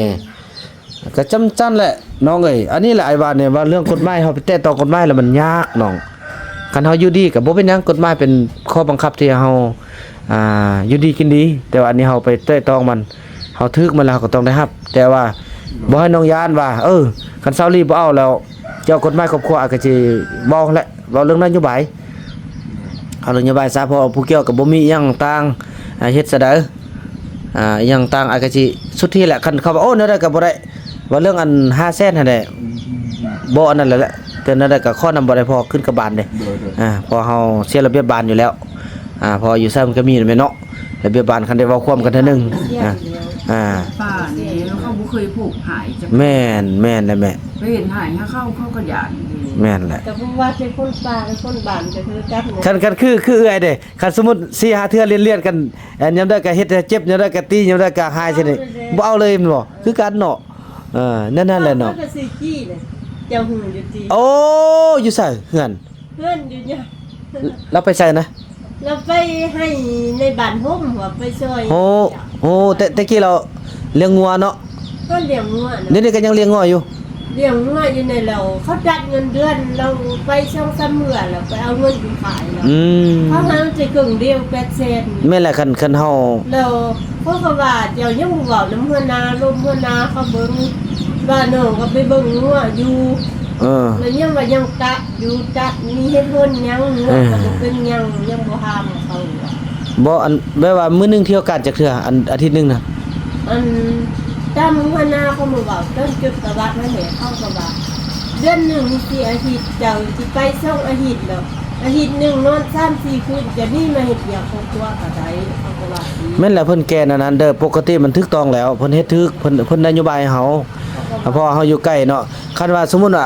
ກໍຈຳຊັ້ນແຫຼະນ້ອງເອີຍ ອັນນີ້ແຫຼະອ້າຍວ່ານີ້ ວ່າເລື່ອງກົດໝາຍ ເຮົາໄປແຕະຕ້ອງກົດໝາຍແລ້ວມັນຍາກນ້ອງ ຄັນເຮົາຢູ່ດີກໍບໍ່ເປັນຫຍັງ ກົດໝາຍເປັນຂໍ້ບັງຄັບທີ່ເຮົາ ອ່າ ຢູ່ດີກິນດີ ແຕ່ວ່າອັນນີ້ເຮົາໄປແຕະຕ້ອງມັນ ເຮົາຖືກມັນແລ້ວເຮົາກໍຕ້ອງໄດ້ຮັບ ແຕ່ວ່າບໍ່ໃຫ້ນ້ອງຢ້ານວ່າ ເອີ ຄັນສາວລີບໍ່ເອົາແລ້ວ ເຈົ້າກົດໝາຍຄອບຄົວ ອາ ກໍຊິເວົ້າແຫຼະ ເວົ້າເລື່ອງນະໂຍບາຍ ເອົານະໂຍບາຍຊະ ເພາະວ່າຜູ້ກ່ຽວກໍບໍ່ມີອີ່ຫຍັງຕ່າງ ອາ ເຮັດຊະໃດ ອາ ອີ່ຫຍັງຕ່າງ ອາ ກະຊິສຸດທີ່ແຫຼະ ຄັນເຂົາວ່າ ໂອ້ ແນວໃດກໍບໍ່ໄດ້ ວ່າເລື່ອງອັນຫ້າແສນຫັ້ນແຫຼະ ບໍ່ອັນນັ້ນແຫຼະ ແຕ່ແນວໃດກໍຂໍນຳບໍ່ໄດ້ ເພາະຂຶ້ນກັບບ້ານເດ້ ໂດຍໆ ອາ ເພາະເຮົາເສຍລະບຽບບ້ານຢູ່ແລ້ວ ອາ ເພາະຢູ່ໃສມັນກໍມີແມ່ນເນາະ ລະບຽບບ້ານ ຄັນໄດ້ເວົ້າຄວາມກັນເທື່ອໜຶ່ງ ເສຍ ອາ ຢູ່ແລ້ວ ອາ ປ່ານີ້ເຂົາບໍ່ເຄີຍຜູກຫາຍຈັກ ແມ່ນ ແມ່ນແຫຼະແມ່ ໄປເຫັນຫາຍຫາເຂົາ ເຂົາກໍຢ້ານເດ້ ແມ່ນແຫຼະ ກໍບໍ່ວ່າແຕ່ຄົນປ່າ ແຕ່ຄົນບ້ານກໍຄືກັນ ຄັນ ຄັນຄື ຄືເອື້ອຍເດ້ ຄັນສົມມຸດສີ່ຫ້າເທື່ອລຽນໆກັນ ອັນຍາມໃດກໍເຮັດໃຫ້ເຈັບ ຍາມໃດກໍຕີ ຍາມໃດກໍຫາຍ ເອົາເລີຍ ຊິນີ້ ບໍ່ເອົາເລີຍແມ່ນບໍ່? ຄືກັນເນາະ ເອີ ແນວນັ້ນແຫຼະເນາະ ເຂົາກໍຊິຂີ້ເດ້ ເຈົ້າຮູ້ຢູ່ຕິ ໂອ້ ຢູ່ໃສເຮືອນ? ເຮືອນຢູ່ຫຍັງ? ລາວໄປໃສນະ? ລາວໄປໃຫ້ໃນບ້ານຮົ່ມ ວ່າໄປຊ່ອຍ ໂອ້ ໂອ້ ແຕ່ ແຕ່ກີ້ລາວລ້ຽງງົວເນາະ ເພິ່ນລ້ຽງງົວນະ ດຽວນີ້ກໍຍັງລ້ຽງງົວຢູ່ ລ້ຽງງົວຢູ່ໃນລາວ ເຂົາຕັດເງິນເດືອນລາວໄປສອງສາມເທື່ອ ແລ້ວໄປເອົາເງິນໄປຂາຍລາວ ອືມ ເຂົາໃຫ້ແຕ່ເຄິ່ງດຽວແປດແສນ ແມ່ນແຫຼະ ຄັນ ຄັນເຮົາ ແລ້ວເຂົາກໍວ່າ ເຈົ້າຍັງບໍ່ເວົ້ານຳຫົວໜ້າ ລົມຫົວໜ້າເຂົາເບິ່ງ ວ່ານ້ອງກໍໄປເບິ່ງງົວຢູ່ ເອີ ແລ້ວຍັງວ່າຍັງຕັດຢູ່ ຕັດມີເຫດຜົນຫຍັງ ງົວ ເອີ ກໍບໍ່ເປັນຫຍັງ ຍັງບໍ່ຖາມເຂົາວ່າ ບໍ່ ອັນ ແບບວ່າມື້ໜຶ່ງທ່ຽວການຈັກເທື່ອ ອັນ ອາທິດໜຶ່ງນະ? ອັນ ຕາມຫົວໜ້າເຂົາມາເວົ້າ ຕອນຈຸດປະຫວັດຫັ້ນແຫຼະ ເຂົາກໍວ່າ ເດືອນໜຶ່ງມີສີ່ອາທິດ ເຈົ້າຊິໄປສອງອາທິດດອກ ອາທິດໜຶ່ງນອນສາມສີ່ຄືນ ຈະໜີມາເຮັດວຽກຄອບຄົວກໍໄດ້ ເຂົາກໍວ່າຊີ້. ແມ່ນແຫຼະ ເພິ່ນແກ່ນອັນນັ້ນເດີ ປົກກະຕິມັນຖືກຕ້ອງແລ້ວ ເພິ່ນເຮັດຖືກ ເພິ່ນ ເພິ່ນນະໂຍບາຍໃຫ້ເຮົາ ເພາະວ່າເຮົາຢູ່ໃກ້ເນາະ ຄັນວ່າສົມມຸດວ່າ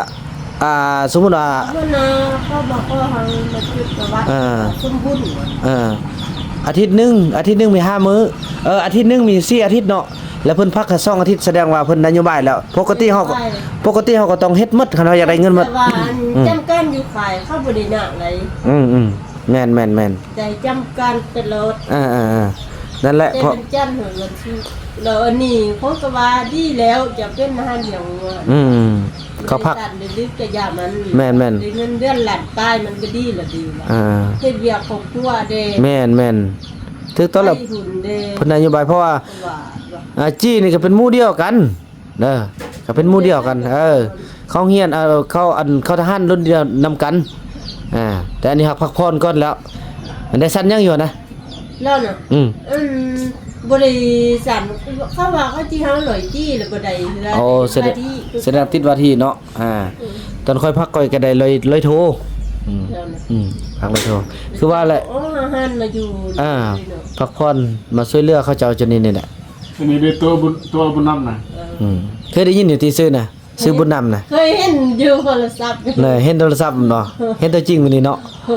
ອ່າ ສົມມຸດວ່າ ເພິ່ນນະ ເຂົາບອກຂໍໃຫ້ມາຈຸດປະຫວັດ ເອີ ສົມບຸນ ເອີ ອາທິດໜຶ່ງ ອາທິດໜຶ່ງມີຫ້າມື້ ເອີ ອາທິດໜຶ່ງມີສີ່ອາທິດເນາະ ແລ້ວເພິ່ນພັກໃຫ້ສອງອາທິດ ສະແດງວ່າເພິ່ນນະໂຍບາຍແລ້ວ ປົກກະຕິເຮົາ ປົກກະຕິເຮົາກໍຕ້ອງເຮັດໝົດ ຄັນເຮົາຢາກໄດ້ເງິນໝົດ ແຕ່ວ່າອັນ ອືມ ຈຳການຢູ່ຂາຍເຂົາບໍ່ໄດ້ໜັກໃດ ອືມໆ ແມ່ນໆໆ ແຕ່ຈຳການຕະຫຼອດ ເອີໆໆ ນັ້ນແຫຼະ ແຕ່ເພາະ ເປັນຈັນເຮີວັນສຸກ ແລ້ວອັນນີ້ເຂົາກໍວ່າດີແລ້ວ ຈະເປັນອາຫານລ້ຽງງົວ ອືມ ເຂົາພັກ ບໍລິສັດເລັກໆ ກະຢ່າມັນ ແມ່ນໆ ໄດ້ເງິນເດືອນລ້ານປາຍ ມັນກໍດີລະ ດີວ່າ ອ່າ ເຮັດວຽກຄອບຄົວເດ້ ແມ່ນໆ ຖືກຕ້ອງແລ້ວ ໄດ້ທຶນເດ້ ເພິ່ນນະໂຍບາຍ ເພາະວ່າ ເພາະວ່າ ອ່າ ຈີ່ນີ້ກໍເປັນໝູ່ດຽວກັນ ເດີ ກໍເປັນໝູ່ດຽວກັນ ເອີ ເຂົາຮຽນ ເອີ ເຂົາ ອັນ ເຂົາທະຫານລຸ້ນດຽວນຳກັນ ອ່າ ແຕ່ອັນນີ້ຫາກພັກຜ່ອນກ່ອນແລ້ວ ອັນໄດ້ຊັ້ນຫຍັງຢູ່ນະ ແລ້ວນະ ອືມ ອືມ ບໍ່ໄດ້ສັ່ນ ເຂົາວ່າເຂົາຊິເຮົາຮ້ອຍຈີ່ແລ້ວບໍ່ໄດ້ເທື່ອ ໂອ້ ສະແດງ ສະແດງຕິດວ່າທີ່ເນາະ ອ່າ ອືມ ຕອນຂ້ອຍພັກຂ້ອຍກໍໄດ້ຮ້ອຍ ຮ້ອຍໂທ ອືມ ແລ້ວນະ ອືມ ພັກຮ້ອຍໂທ ຄືວ່າແຫຼະ ໂອ້ ຫາຫັນມາຢູ່ ອ່າ ເນາະ ພັກຜ່ອນມາຊ່ວຍເຫຼືອເຂົາເຈົ້າ ຈະນີ້ນີ້ແຫຼະ ອັນນີ້ເດ້ ຕົວບຸນ ຕົວບຸນນຳນະ ເອີ ອືມ ເຄີຍໄດ້ຍິນຢູ່ຕິຊື່ນະ ຊື່ບຸນນຳນະ ເຄີຍເຫັນຢູ່ໂທລະສັບ ນະ ເຫັນໂທລະສັບເນາະ ເຫັນຕົວຈິງມື້ນີ້ເນາະ ເອີ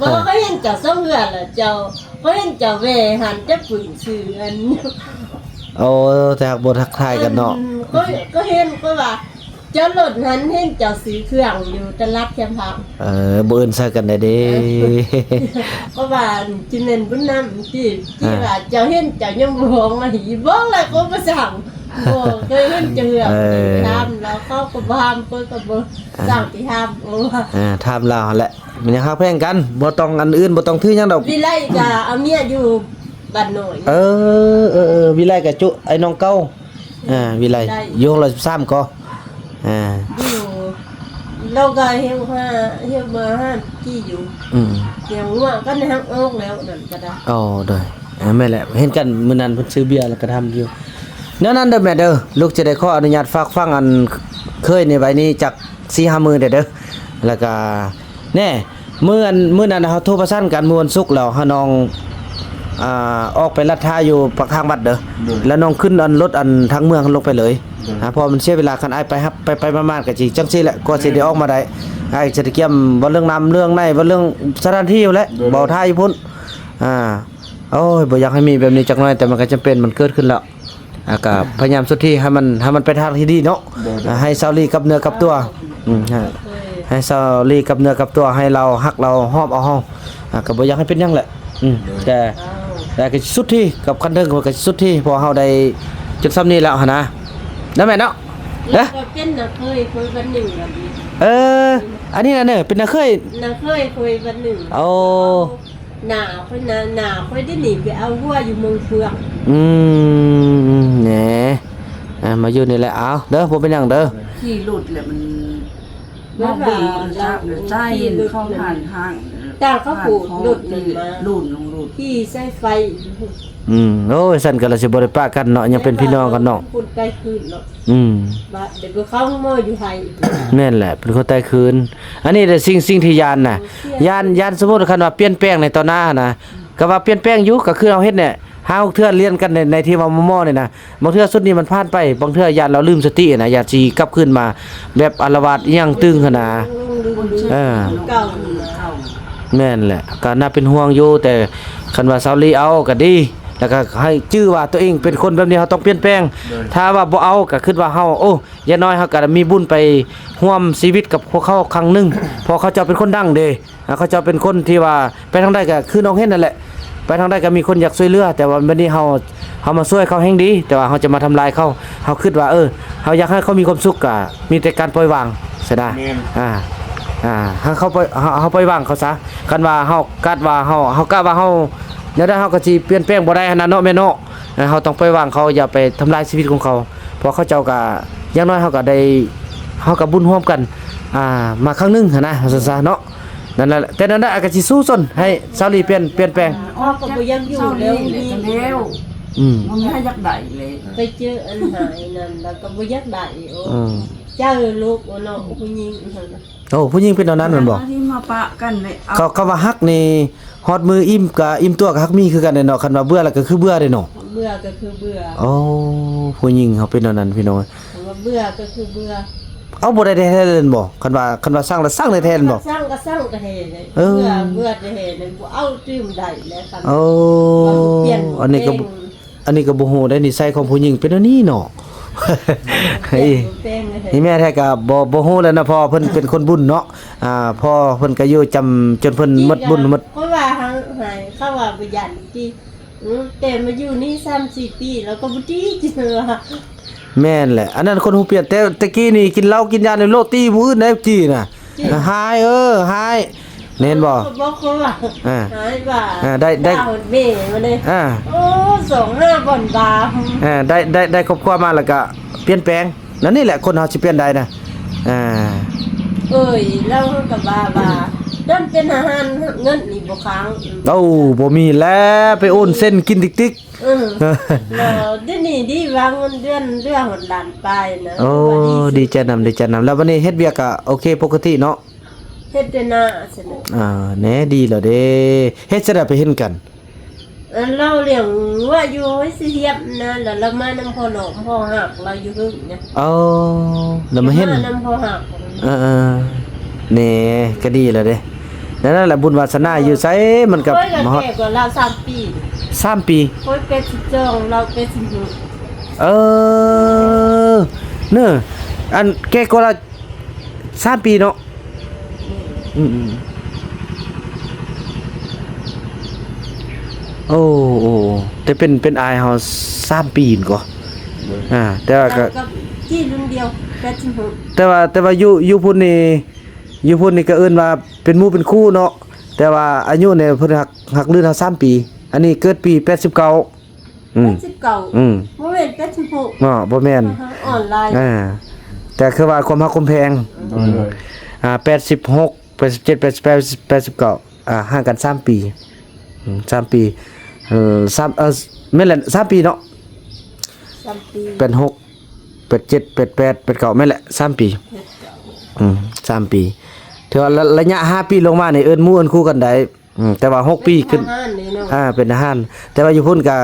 ບໍ່ ເຄີຍເຫັນເຈົ້າສອງເທື່ອລະ ເຈົ້າ ເຄີຍເຫັນເຈົ້າແວ່ຫັ້ນ ຈັກປຶ້ງຊື່ອັນ ໂອ້ ແຕ່ຫາກບໍ່ທັກທາຍກັນເນາະ ເອີ ເຄີຍ ເຄີຍເຫັນ ເພາະວ່າ ຈອດລົດຫັ້ນເຫັນເຈົ້າຊື້ເຄື່ອງຢູ່ຕະຫຼາດແຄມທາງ ເອີ ບໍ່ເອີ້ນໃສ່ກັນໄດ້ເດ້ ເພາະວ່າຊິແມ່ນບຸນນຳຕິ ທີ່ວ່າເຈົ້າເຫັນເຈົ້າຍັງບໍ່ຮ້ອງມາອີກ ບອກແລ້ວກໍບໍ່ສ້າງ ບໍ່ເຄີຍເຫັນຈັກເທື່ອ ເອີ ຖາມລາວເຂົາກໍບໍ່ຖາມ ຂ້ອຍກໍບໍ່ສ້າງຊິຖາມ ເອີ ຖາມລາວຫັ້ນແຫຼະ ມັນຍັງຮັກແພງກັນ ບໍ່ຕ້ອງອັນອື່ນ ບໍ່ຕ້ອງຖືຫຍັງດອກ ວິໄລກໍເອົາເມຍຢູ່ ບ້ານນ້ອຍ ເອີ ເອີ ເອີ ວິໄລກະຈຸ ໄອ້ນ້ອງເກົ່າ ເອີ ວິໄລ ວິໄລ ຢູ່ຫ້ອງຮ້ອຍສິບສາມກໍ ເອີ ຢູ່ ລາວກະເຮັດຫາ ເຮັດມາຫາກິນຢູ່ ອືມ ຍັງວ່າກັນຫັກອອກແລ້ວນັ້ນກະໄດ້ ອໍ ໂດຍ ເອີ ແມ່ນແຫຼະ ເຫັນກັນມື້ນັ້ນເພິ່ນຊື້ເບຍແລ້ວກະທຳຢູ່ ແນວນັ້ນເດີແມ່ເດີ ລູກຈະໄດ້ຂໍອະນຸຍາດຝາກຝັງອັນເຄີຍນີ້ໄວ້ນີ້ຈັກສີ່ຫ້າມື້ແດ່ເດີ ແລ້ວກະ ແນ່ ມື້ອັນ ມື້ນັ້ນເຮົາໂທປະສານກັນມື້ວັນສຸກແລ້ວ ໃຫ້ນ້ອງ ອ່າ ອອກໄປລັດທ່າຢູ່ປາກທາງວັດເດີ ໂດຍ ແລ້ວນ້ອງຂຶ້ນອັນລົດອັນທາງເມືອງລົງໄປເລີຍ ໂດຍ ອ່າ ເພາະມັນເສຍເວລາ ຄັນອ້າຍໄປຮັບ ໄປໆມາໆກໍຊິຈັ່ງຊີ້ແຫຼະ ກວ່າຊິໄດ້ອອກມາໄດ້ ອ້າຍຊິໄດ້ກຽມເວົ້າເລື່ອງນ້ຳເລື່ອງໃນ ເວົ້າເລື່ອງສະຖານທີ່ແຫຼະ ໂດຍ ເວົ້າຖ້າຢູ່ພຸ້ນ ອ່າ ໂອ້ຍ ບໍ່ຢາກໃຫ້ມີແບບນີ້ຈັກໜ້ອຍ ແຕ່ມັນກໍຈຳເປັນ ມັນເກີດຂຶ້ນແລ້ວ ອ່າ ກໍພະຍາຍາມສຸດທີ່ໃຫ້ມັນ ໃຫ້ມັນໄປທາງທີ່ດີເນາະ ໂດຍ ອ່າ ໃຫ້ຊາວລີກັບເນື້ອກັບຕົວ ອືມ ໃຫ້ ໃຫ້ຊາວລີກັບເນື້ອກັບຕົວ ໃຫ້ລາວຮັກລາວ ຮອບເອົາເຮົາ ອ່າ ກໍບໍ່ຢາກໃຫ້ເປັນຫຍັງແຫຼະ ອືມ ໂດຍ ແຕ່ ແຕ່ກໍສຸດທີ່ ກັບຄັນເທິງກໍສຸດທີ່ ເພາະເຮົາໄດ້ຈົນຊ່ຳນີ້ແລ້ວຫັ້ນນະ ນະແມ່ເນາະ ເອີ ເປັນນ້າເຂີຍຂ້ອຍບັດໜຶ່ງ ເອີ ອັນນີ້ນະເນີ ເປັນນ້າເຂີຍ ນ້າເຂີຍຂ້ອຍບັດໜຶ່ງ ໂອ້ ໜ້າຂ້ອຍນະ ໜ້າຂ້ອຍໄດ້ໜີໄປເອົາຜົວຢູ່ເມືອງເຟືອງ ອືມ ແໜ ອ່າ ມາຢູ່ນີ້ແຫຼະ ເອົາເດີ ບໍ່ເປັນຫຍັງເດີ ຂີ່ລົດແລ້ວມັນ ມາເບິ່ງໂທລະສັບ ໃຊ້ເຂົາຜ່ານທາງ ຕາເຂົາປູດລົດນັ້ນມາ ໂລນລົງໂລດ ຂີ່ສາຍໄຟ ອືມ ໂອ້ຍ ຊັ້ນກໍລະຊິບໍ່ໄດ້ປະກັນເນາະ ຍັງເປັນພີ່ນ້ອງກັນເນາະ ຄົນໃກ້ຄືນເນາະ ອືມ ບາດເດເພິ່ນເຂົ້າໂຮງໝໍຢູ່ໄທ ແມ່ນແຫຼະ ເປັນຄົນໃຕ້ຄືນ ອັນນີ້ແຫຼະສິ່ງ ສິ່ງທີ່ຢ້ານນະ ຢ້ານ ຢ້ານສົມມຸດຄັນວ່າປ່ຽນແປງໃນຕໍ່ໜ້ານະ ກໍວ່າປ່ຽນແປງຢູ່ ກໍຄືເຮົາເຮັດແຫຼະ ຫ້າຫົກເທື່ອລຽນກັນໃນ ໃນທີ່ວ່າໝໍໆນີ້ນະ ບາງເທື່ອຊຸດນີ້ມັນຜ່ານໄປ ບາງເທື່ອຢ້ານລາວລືມສະຕິນະ ຢ້ານຊິກັບຄືນມາແບບອາລະວາດອີ່ຫຍັງຕຶງຫັ້ນນະ ເອີ ແມ່ນແຫຼະ ກໍໜ້າເປັນຫ່ວງຢູ່ ແຕ່ຄັນວ່າຊາວລີເອົາກໍດີ ແລ້ວກໍໃຫ້ຈື່ວ່າຕົວເອງເປັນຄົນແບບນີ້ ເຮົາຕ້ອງປ່ຽນແປງ ໂດຍ ຖ້າວ່າບໍ່ເອົາກໍຄິດວ່າເຮົາ ໂອ້ ຢ່າງໜ້ອຍເຮົາກໍໄດ້ມີບຸນໄປຮ່ວມຊີວິດກັບພວກເຂົາຄັ້ງໜຶ່ງ ເພາະເຂົາເຈົ້າເປັນຄົນດັງເດ້ ອ່າ ເຂົາເຈົ້າເປັນຄົນທີ່ວ່າໄປທາງໃດກໍຄືນ້ອງເຫັນນັ້ນແຫຼະ ໄປທາງໃດກໍມີຄົນຢາກຊ່ວຍເຫຼືອ ແຕ່ວ່າບັດນີ້ເຮົາ ເຮົາມາຊ່ວຍເຂົາແຮ່ງດີ ແຕ່ວ່າເຮົາຈະມາທຳລາຍເຂົາ ເຮົາຄິດວ່າ ເອີ ເຮົາຢາກໃຫ້ເຂົາມີຄວາມສຸກ ກໍມີແຕ່ການປ່ອຍວາງຊະນະ ແມ່ນ ອ່າ ອ່າ ໃຫ້ເຂົາປ່ອຍ ເຮົາ ເຮົາປ່ອຍວາງເຂົາຊະ ຄັນວ່າເຮົາກາດວ່າເຮົາ ເຮົາກະວ່າເຮົາແນວໃດ ເຮົາກໍຊິປ່ຽນແປງບໍ່ໄດ້ຫັ້ນນະເນາະ ແມ່ເນາະ ເຮົາຕ້ອງປ່ອຍວາງເຂົາ ຢ່າໄປທຳລາຍຊີວິດຂອງເຂົາ ເພາະເຂົາເຈົ້າກໍ ຢ່າງໜ້ອຍເຮົາກໍໄດ້ ເຮົາກໍບຸນຮ່ວມກັນ ອ່າ ມາຄັ້ງໜຶ່ງຫັ້ນນະ ວ່າຊັ້ນຊະເນາະ. ນັ້ນແຫຼະ ແຕ່ນັ້ນນະ ກໍຊິສູ້ຊົນໃຫ້ສາວລີປ່ຽນ ປ່ຽນແປງ. ເຮົາກໍບໍ່ຢາກຢູ່ແລ້ວ ແລ້ວ ອືມ ບໍ່ມີໃຜຢາກໄດ້ເລີຍ ໄປເຈີອັນຫາຍນັ້ນ ແລ້ວກໍບໍ່ຢາກໄດ້. ໂອ້ ອືມ ເຈົ້າລູກ ໂອ້ເນາະ ຜູ້ຍິງຫັ້ນນະ. ໂອ້ ຜູ້ຍິງເປັນແນວນັ້ນແມ່ນບໍ່? ທີ່ມາປະກັນເລີຍ ເຂົາ ເຂົາວ່າຮັກນີ້ ຮອດມື້ອີ່ມກະອີ່ມຕົວກະຮັກມີຄືກັນເດ້ເນາະ. ຄັນວ່າເບື່ອແລ້ວກະຄືເບື່ອເດ້ເນາະ. ເບື່ອກະຄືເບື່ອ. ໂອ້ ຜູ້ຍິງເຮົາເປັນແນວນັ້ນພີ່ນ້ອງ. ຄັນວ່າເບື່ອກະຄືເບື່ອ. ເອົາ ບໍ່ໄດ້ແທ້ໆເລີຍບໍ່? ຄັນວ່າ ຄັນວ່າຊັງລະຊັງແທ້ໆເລີຍບໍ່? ຊັງກະຊັງແທ້ໆເລີຍ. ເອີ ເບື່ອ ເບື່ອແທ້ໆເລີຍ ບໍ່ເອົາຕື່ມໄດ້ແລ້ວ. ຄັນ ໂອ້ ວ່າບໍ່ປ່ຽນ ອັນນີ້ກະ ແປງ ອັນນີ້ກໍບໍ່ຮູ້ໄດ໋ ນິໄສຂອງຜູ້ຍິງເປັນແນວນີ້ເນາະ. ອີ່ແມ່ແທ້ກໍບໍ່ ບໍ່ຮູ້ແລ້ວນະ ເພາະວ່າເພິ່ນເປັນຄົນບຸນເນາະ. ອ່າ ພໍ່ເພິ່ນກໍຢູ່ຈຳຈົນເພິ່ນໝົດບຸນໝົດ. ເພາະວ່າເຮົາໃຫ້ເຂົາວ່າບໍ່ຢ້ານຕິ ອື ແຕ່ມາຢູ່ນີ້ສາມສີ່ປີແລ້ວກໍບໍ່ຕິ ແມ່ນແຫຼະ. ອັນນັ້ນຄົນຫູປ່ຽນ ແຕ່ ແຕ່ກີ້ນີ້ກິນເຫຼົ້າກິນຢານີ້ໂລດ ຕີຜູ້ອື່ນໄດ້ ຈີນະ ຫາຍ ເອີ ຫາຍ. ແມ່ນບໍ່? ບອກເຂົາວ່າ ອ່າ ຫາຍວ່າ ອ່າ ໄດ້ ໄດ້ ດາວແມ່ມາເດ້ ອ່າ ໂອ້ ສອງຫ້າບ່ອນບາ ອ່າ ໄດ້ ໄດ້ ໄດ້ຄອບຄົວມາແລ້ວກະປ່ຽນແປງ. ນັ້ນນີ້ແຫຼະ ຄົນເຮົາຊິປ່ຽນໄດ້ນະ ອ່າ ເອີຍ ລາວກໍວ່າ ວ່າ ດອນເປັນທະຫານ ເງິນນີ້ບໍ່ຄ້າງ. ເອົ້າ ບໍ່ມີແລ້ວ ໄປໂອນເຊັນກິນຕິກໆ. ເອີ ແລ້ວດຽວນີ້ດີວ່າເງິນເດືອນເຫຼືອຮອດລ້ານປາຍນະ. ໂອ້ ດີໃຈນຳ ດີໃຈນຳ. ແລ້ວບັດນີ້ເຮັດວຽກກະໂອເຄປົກກະຕິເນາະ? ເຮັດແຕ່ນາຊັ້ນນະ. ອ່າ ແນ່ ດີແລ້ວເດ້. ເຮັດຈັ່ງໃດໄປເຫັນກັນ? ອັນລາວລ້ຽງງົວຢູ່ຫ້ວຍສີຫຽບນະ ແລ້ວລາວມານຳພໍ່ຫຼອມພໍ່ຮັກລາວຢູ່ເທິງນະ. ອໍ ແລ້ວມາເຫັນ ມານຳພໍ່ຮັກ. ເອີໆ ແນ່ ກະດີແລ້ວເດ້. ນັ້ນແຫຼະ ບຸນວາສະໜາຢູ່ໃສມັນກໍມາຮອດ. ຂ້ອຍກໍແກ່ກວ່າລາວສາມປີ. ສາມປີ? ຂ້ອຍແປດສິບສອງ ລາວແປດສິບຫົກ. ເອີ ເນີ ອັນແກ່ກວ່າລາວສາມປີເນາະ. ອືມໆ ໂອ້ ໂອ້ ແຕ່ເປັນ ເປັນອ້າຍເຮົາສາມປີນີ້ກໍ ໂດຍ ອ່າ ແຕ່ວ່າກໍ ກັບ ກັບຈີ່ລຸ້ນດຽວ ແປດສິບຫົກ. ແຕ່ວ່າ ແຕ່ວ່າຢູ່ ຢູ່ພຸ້ນນີ້ ຢູ່ພຸ້ນນີ້ກໍເອີ້ນວ່າເປັນໝູ່ເປັນຄູ່ເນາະ ແຕ່ວ່າອາຍຸນີ້ເພິ່ນຮັກ ຮັກລື່ນເຮົາສາມປີ. ອັນນີ້ເກີດປີແປດສິບເກົ້າ. ອືມ ແປດສິບເກົ້າ ອືມ ບໍ່ແມ່ນແປດສິບຫົກເນາະ. ບໍ່ແມ່ນ ອ່າຮະ ອອນລາຍ ອ່າ ແຕ່ຄືວ່າຄວາມຮັກຄວາມແພງ ໂດຍ ອືມ ໂດຍ ອ່າ ແປດສິບຫົກ ແປດສິບເຈັດ ແປດສິບແປດ ແປດສິບເກົ້າ ອ່າ ຫ່າງກັນສາມປີ. ອືມ ສາມປີ ເອີ ສາມ ເອີ ແມ່ນແຫຼະ ສາມປີເນາະ. ສາມປີ ແປດຫົກ ແປດເຈັດ ແປດແປດ ແປດເກົ້າ ແມ່ນແຫຼະ ສາມປີ. ແປດເກົ້າ ອືມ ສາມປີ ຖືວ່າລະ ລະຍະຫ້າປີລົງມານີ້ເອີ້ນໝູ່ເອີ້ນຄູ່ກັນໄດ້. ອືມ ແຕ່ວ່າຫົກປີຂຶ້ນ ເປັນທະຫານເດ້ເນາະ. ອ່າ ເປັນທະຫານ ແຕ່ວ່າຢູ່ພຸ້ນກະ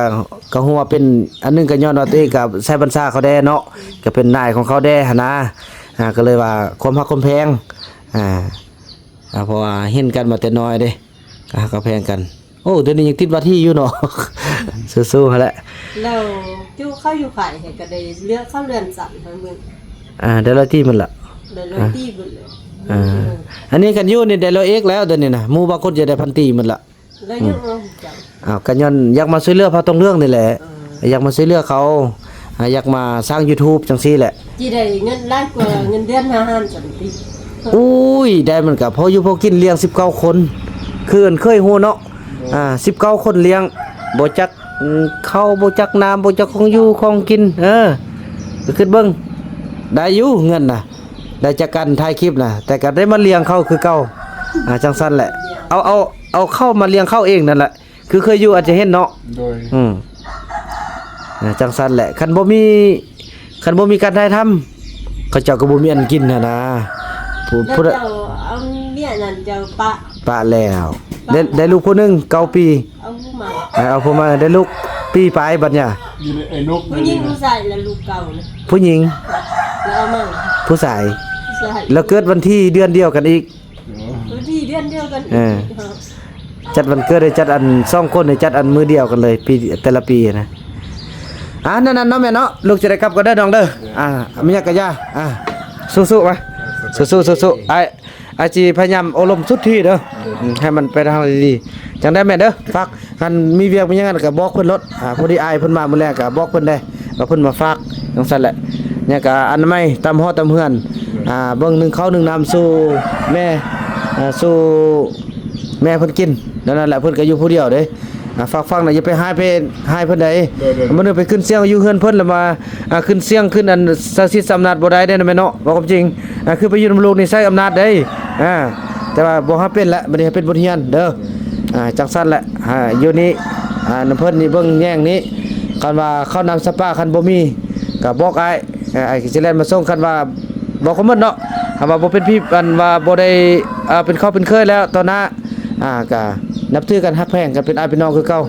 ກະຮູ້ວ່າເປັນ ອັນໜຶ່ງກະຍ້ອນວ່າຕົວເອງກະໃຊ້ບັນຊາເຂົາແດ່ເນາະ ກະເປັນນາຍຂອງເຂົາແດ່ຫັ້ນນາ. ອ່າ ກະເລີຍວ່າຄວາມຮັກຄວາມແພງ ອ່າ ອ່າ ເພາະວ່າເຫັນກັນມາແຕ່ນ້ອຍເດ້ ກະຮັກກະແພງກັນ. ໂອ້ ດຽວນີ້ຍັງຕິດວ່າທີ່ຢູ່ເນາະ. ສູ້ໆຫັ້ນແຫຼະ. ແລ້ວຢູ່ເຂົ້າຢູ່ຂາຍໃຫ້ກະໄດ້ເລືອກເຂົ້າເຮືອນຊັ້ນເບິ່ງ. ອ່າ ໄດ້ຮ້ອຍຕີບໝົດລະ ໄດ້ຮ້ອຍຕີບໝົດລະ. ອ່າ ອັນນີ້ຄັນຢູ່ນີ້ໄດ້ຮ້ອຍເອັດແລ້ວ ດຽວນີ້ນະ ໝູ່ບາງຄົນຈະໄດ້ພັນຕີບໝົດລະ. ແລ້ວຍັງ ອືມ ເອົາ ກະຍ້ອນຢາກມາຊ່ວຍເຫຼືອພະຕົງເລື່ອງນີ້ແຫຼະ. ເອີ ຢາກມາຊ່ວຍເຫຼືອເຂົາ ອ່າ ຢາກມາສ້າງຢູທູບຈັ່ງຊີ້ແຫຼະ. ຊິໄດ້ເງິນຫຼາຍກວ່າເງິນເດືອນທະຫານຊັ້ນຕິ? ໂອ້ຍ ໄດ້ມັນກະພໍຢູ່ພໍກິນ ລ້ຽງສິບເກົ້າຄົນ ຄືເອີ້ນເຄີຍຮູ້ເນາະ. ໂດຍ ອ່າ ສິບເກົ້າຄົນລ້ຽງ ບໍ່ຈັກ ອືມ ເຂົ້າ ບໍ່ຈັກນ້ຳ ບໍ່ຈັກຂອງຢູ່ຂອງກິນ. ເອີ ກະຄິດເບິ່ງ ໄດ້ຢູ່ເງິນນະ ໄດ້ຈາກການຖ່າຍຄລິບນະ ແຕ່ກະໄດ້ມາລ້ຽງເຂົາຄືເກົ່າ. ອ່າ ຈັ່ງຊັ້ນແຫຼະ ເອົາ ເອົາ ເອົາເຂົ້າມາລ້ຽງເຂົາເອງນັ້ນແຫຼະ ຄືເຄີຍຢູ່ອາດຈະເຫັນເນາະ. ໂດຍ ອືມ ອ່າ ຈັ່ງຊັ້ນແຫຼະ ຄັນບໍ່ມີ ຄັນບໍ່ມີການຖ່າຍທຳ ເຂົາເຈົ້າກໍບໍ່ມີອັນກິນຫັ້ນນາ. ຜູ້ ແລ້ວຜູ້ໃດ ເຈົ້າເອົາເມຍນັ້ນເຈົ້າປະ? ປະແລ້ວ ປະ ໄດ້ ໄດ້ລູກຜູ້ໜຶ່ງ ເກົ້າປີ. ເອົາຜູ້ໃໝ່ ເອົາຜູ້ໃໝ່ ໄດ້ລູກປີປາຍບັດນີ້. ຢູ່ໃນໄອ້ນົກ ຜູ້ຍິງຜູ້ຊາຍລະລູກເກົ່ານະ? ຜູ້ຍິງ ລະເອົາໃໝ່ ຜູ້ຊາຍ ຜູ້ຊາຍ ລະເກີດວັນທີເດືອນດຽວກັນອີກ. ເອີ ວັນທີເດືອນດຽວກັນ ເອີ ຈັດວັນເກີດ ໄດ້ຈັດອັນ ສອງຄົນ ໄດ້ຈັດອັນມື້ດຽວກັນເລີຍ ປີ ແຕ່ລະປີນະ. ອ່າ ນັ້ນໆ ເນາະແມ່ເນາະ ລູກຈະໄດ້ກັບກ່ອນເດີນ້ອງເດີ. ອ່າ ມີຫຍັງກະຢ່າ ອ່າ ສູ້ໆ ມາ ສູ້ໆ ສູ້ໆ ອ້າຍ ອ້າຍຊິພະຍາຍາມໂອ້ລົມສຸດທີ່ເດີ ອືມ ໃຫ້ມັນໄປທາງດີໆ. ຈັ່ງໃດແມ່ເດີ ຝາກ ຄັນມີວຽກມີຫຍັງຫັ້ນກະບອກເພິ່ນໂລດ. ອ່າ ພໍດີອ້າຍເພິ່ນມາມື້ແລງກະບອກເພິ່ນແດ່ ວ່າເພິ່ນມາຝາກຈັ່ງຊັ້ນແຫຼະ. ຍັງກະອະນາໄມຕາມຫໍຕາມເຮືອນ ອ່າ ເບິ່ງໜຶ້ງເຂົ້າໜຶ້ງນ້ຳສູ່ແມ່ ອ່າ ສູ່ແມ່ເພິ່ນກິນ. ແນວນັ້ນແຫຼະ ເພິ່ນກະຢູ່ຜູ້ດຽວເດ້. ອ່າ ຝາກຝັງນະ ຢ່າໄປຮ້າຍເພິ່ນ ຮ້າຍເພິ່ນໃດ. ໂດຍໆໆ ມື້ໜຶ່ງໄປຂຶ້ນສຽງຢູ່ເຮືອນເພິ່ນ ແລ້ວມາ ອ່າ ຂຶ້ນສຽງຂຶ້ນອັນສັກສິດອຳນາດບໍ່ໄດ້ເດ້ ແມ່ນເນາະ. ເວົ້າຄວາມຈິງ ອ່າ ຄືໄປຢູ່ນຳລູກນີ້ໃຊ້ອຳນາດໃດ. ອ່າ ແຕ່ວ່າບໍ່ໃຫ້ເປັນລະ ບັດນີ້ໃຫ້ເປັນບົດຮຽນເດີ. ອ່າ ຈັ່ງຊັ້ນແຫຼະ. ອ່າ ຢູ່ນີ້ ອ່າ ນຳເພິ່ນນີ້ເບິ່ງແຍງນີ້ ຄັນວ່າເຂົ້ານ້ຳສະປາ ຄັນບໍ່ມີກໍບອກອ້າຍ ອ່າ ອ້າຍຊິແລ່ນມາສົ່ງ. ຄັນວ່າບອກຄວາມໝົດເນາະ ຄັນວ່າບໍ່ເປັນພີ່ ອັນວ່າບໍ່ໄດ້ ອ່າ ເປັນຄອບເປັນເຄີຍແລ້ວຕໍ່ໜ້າ ອ່າ ກະນັບຖືກັນ ຮັກແພງກັນ ເປັນອ້າຍເປັນນ້ອງຄືເກົ່າ.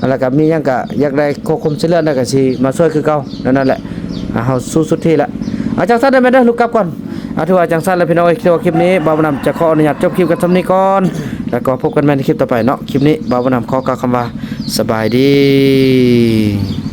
ແລ້ວກະມີຫຍັງກະຢາກໄດ້ຂໍຄວາມຊ່ວຍເຫຼືອ ແລ້ວກະຊິມາຊ່ວຍຄືເກົ່າ. ແນວນັ້ນແຫຼະ. ອ່າ ເຮົາສູ້ສຸດທີ່ລະ. ອ່າ ຈັ່ງຊັ້ນເດີແມ່ເດີ ລູກກັບກ່ອນ. ອ່າ ຖືວ່າຈັ່ງຊັ້ນລະພີ່ນ້ອງເອີຍ. ຄືວ່າຄລິບນີ້ບ່າວບຸນນຳຈະຂໍອະນຸຍາດຈົບຄລິບກັນສ່ຳນີ້ກ່ອນ ແລ້ວກໍພົບກັນໃໝ່ໃນຄລິບຕໍ່ໄປເນາະ. ຄລິບນີ້ບ່າວບຸນນຳຂໍກ່າວຄຳວ່າ ສະບາຍດີ.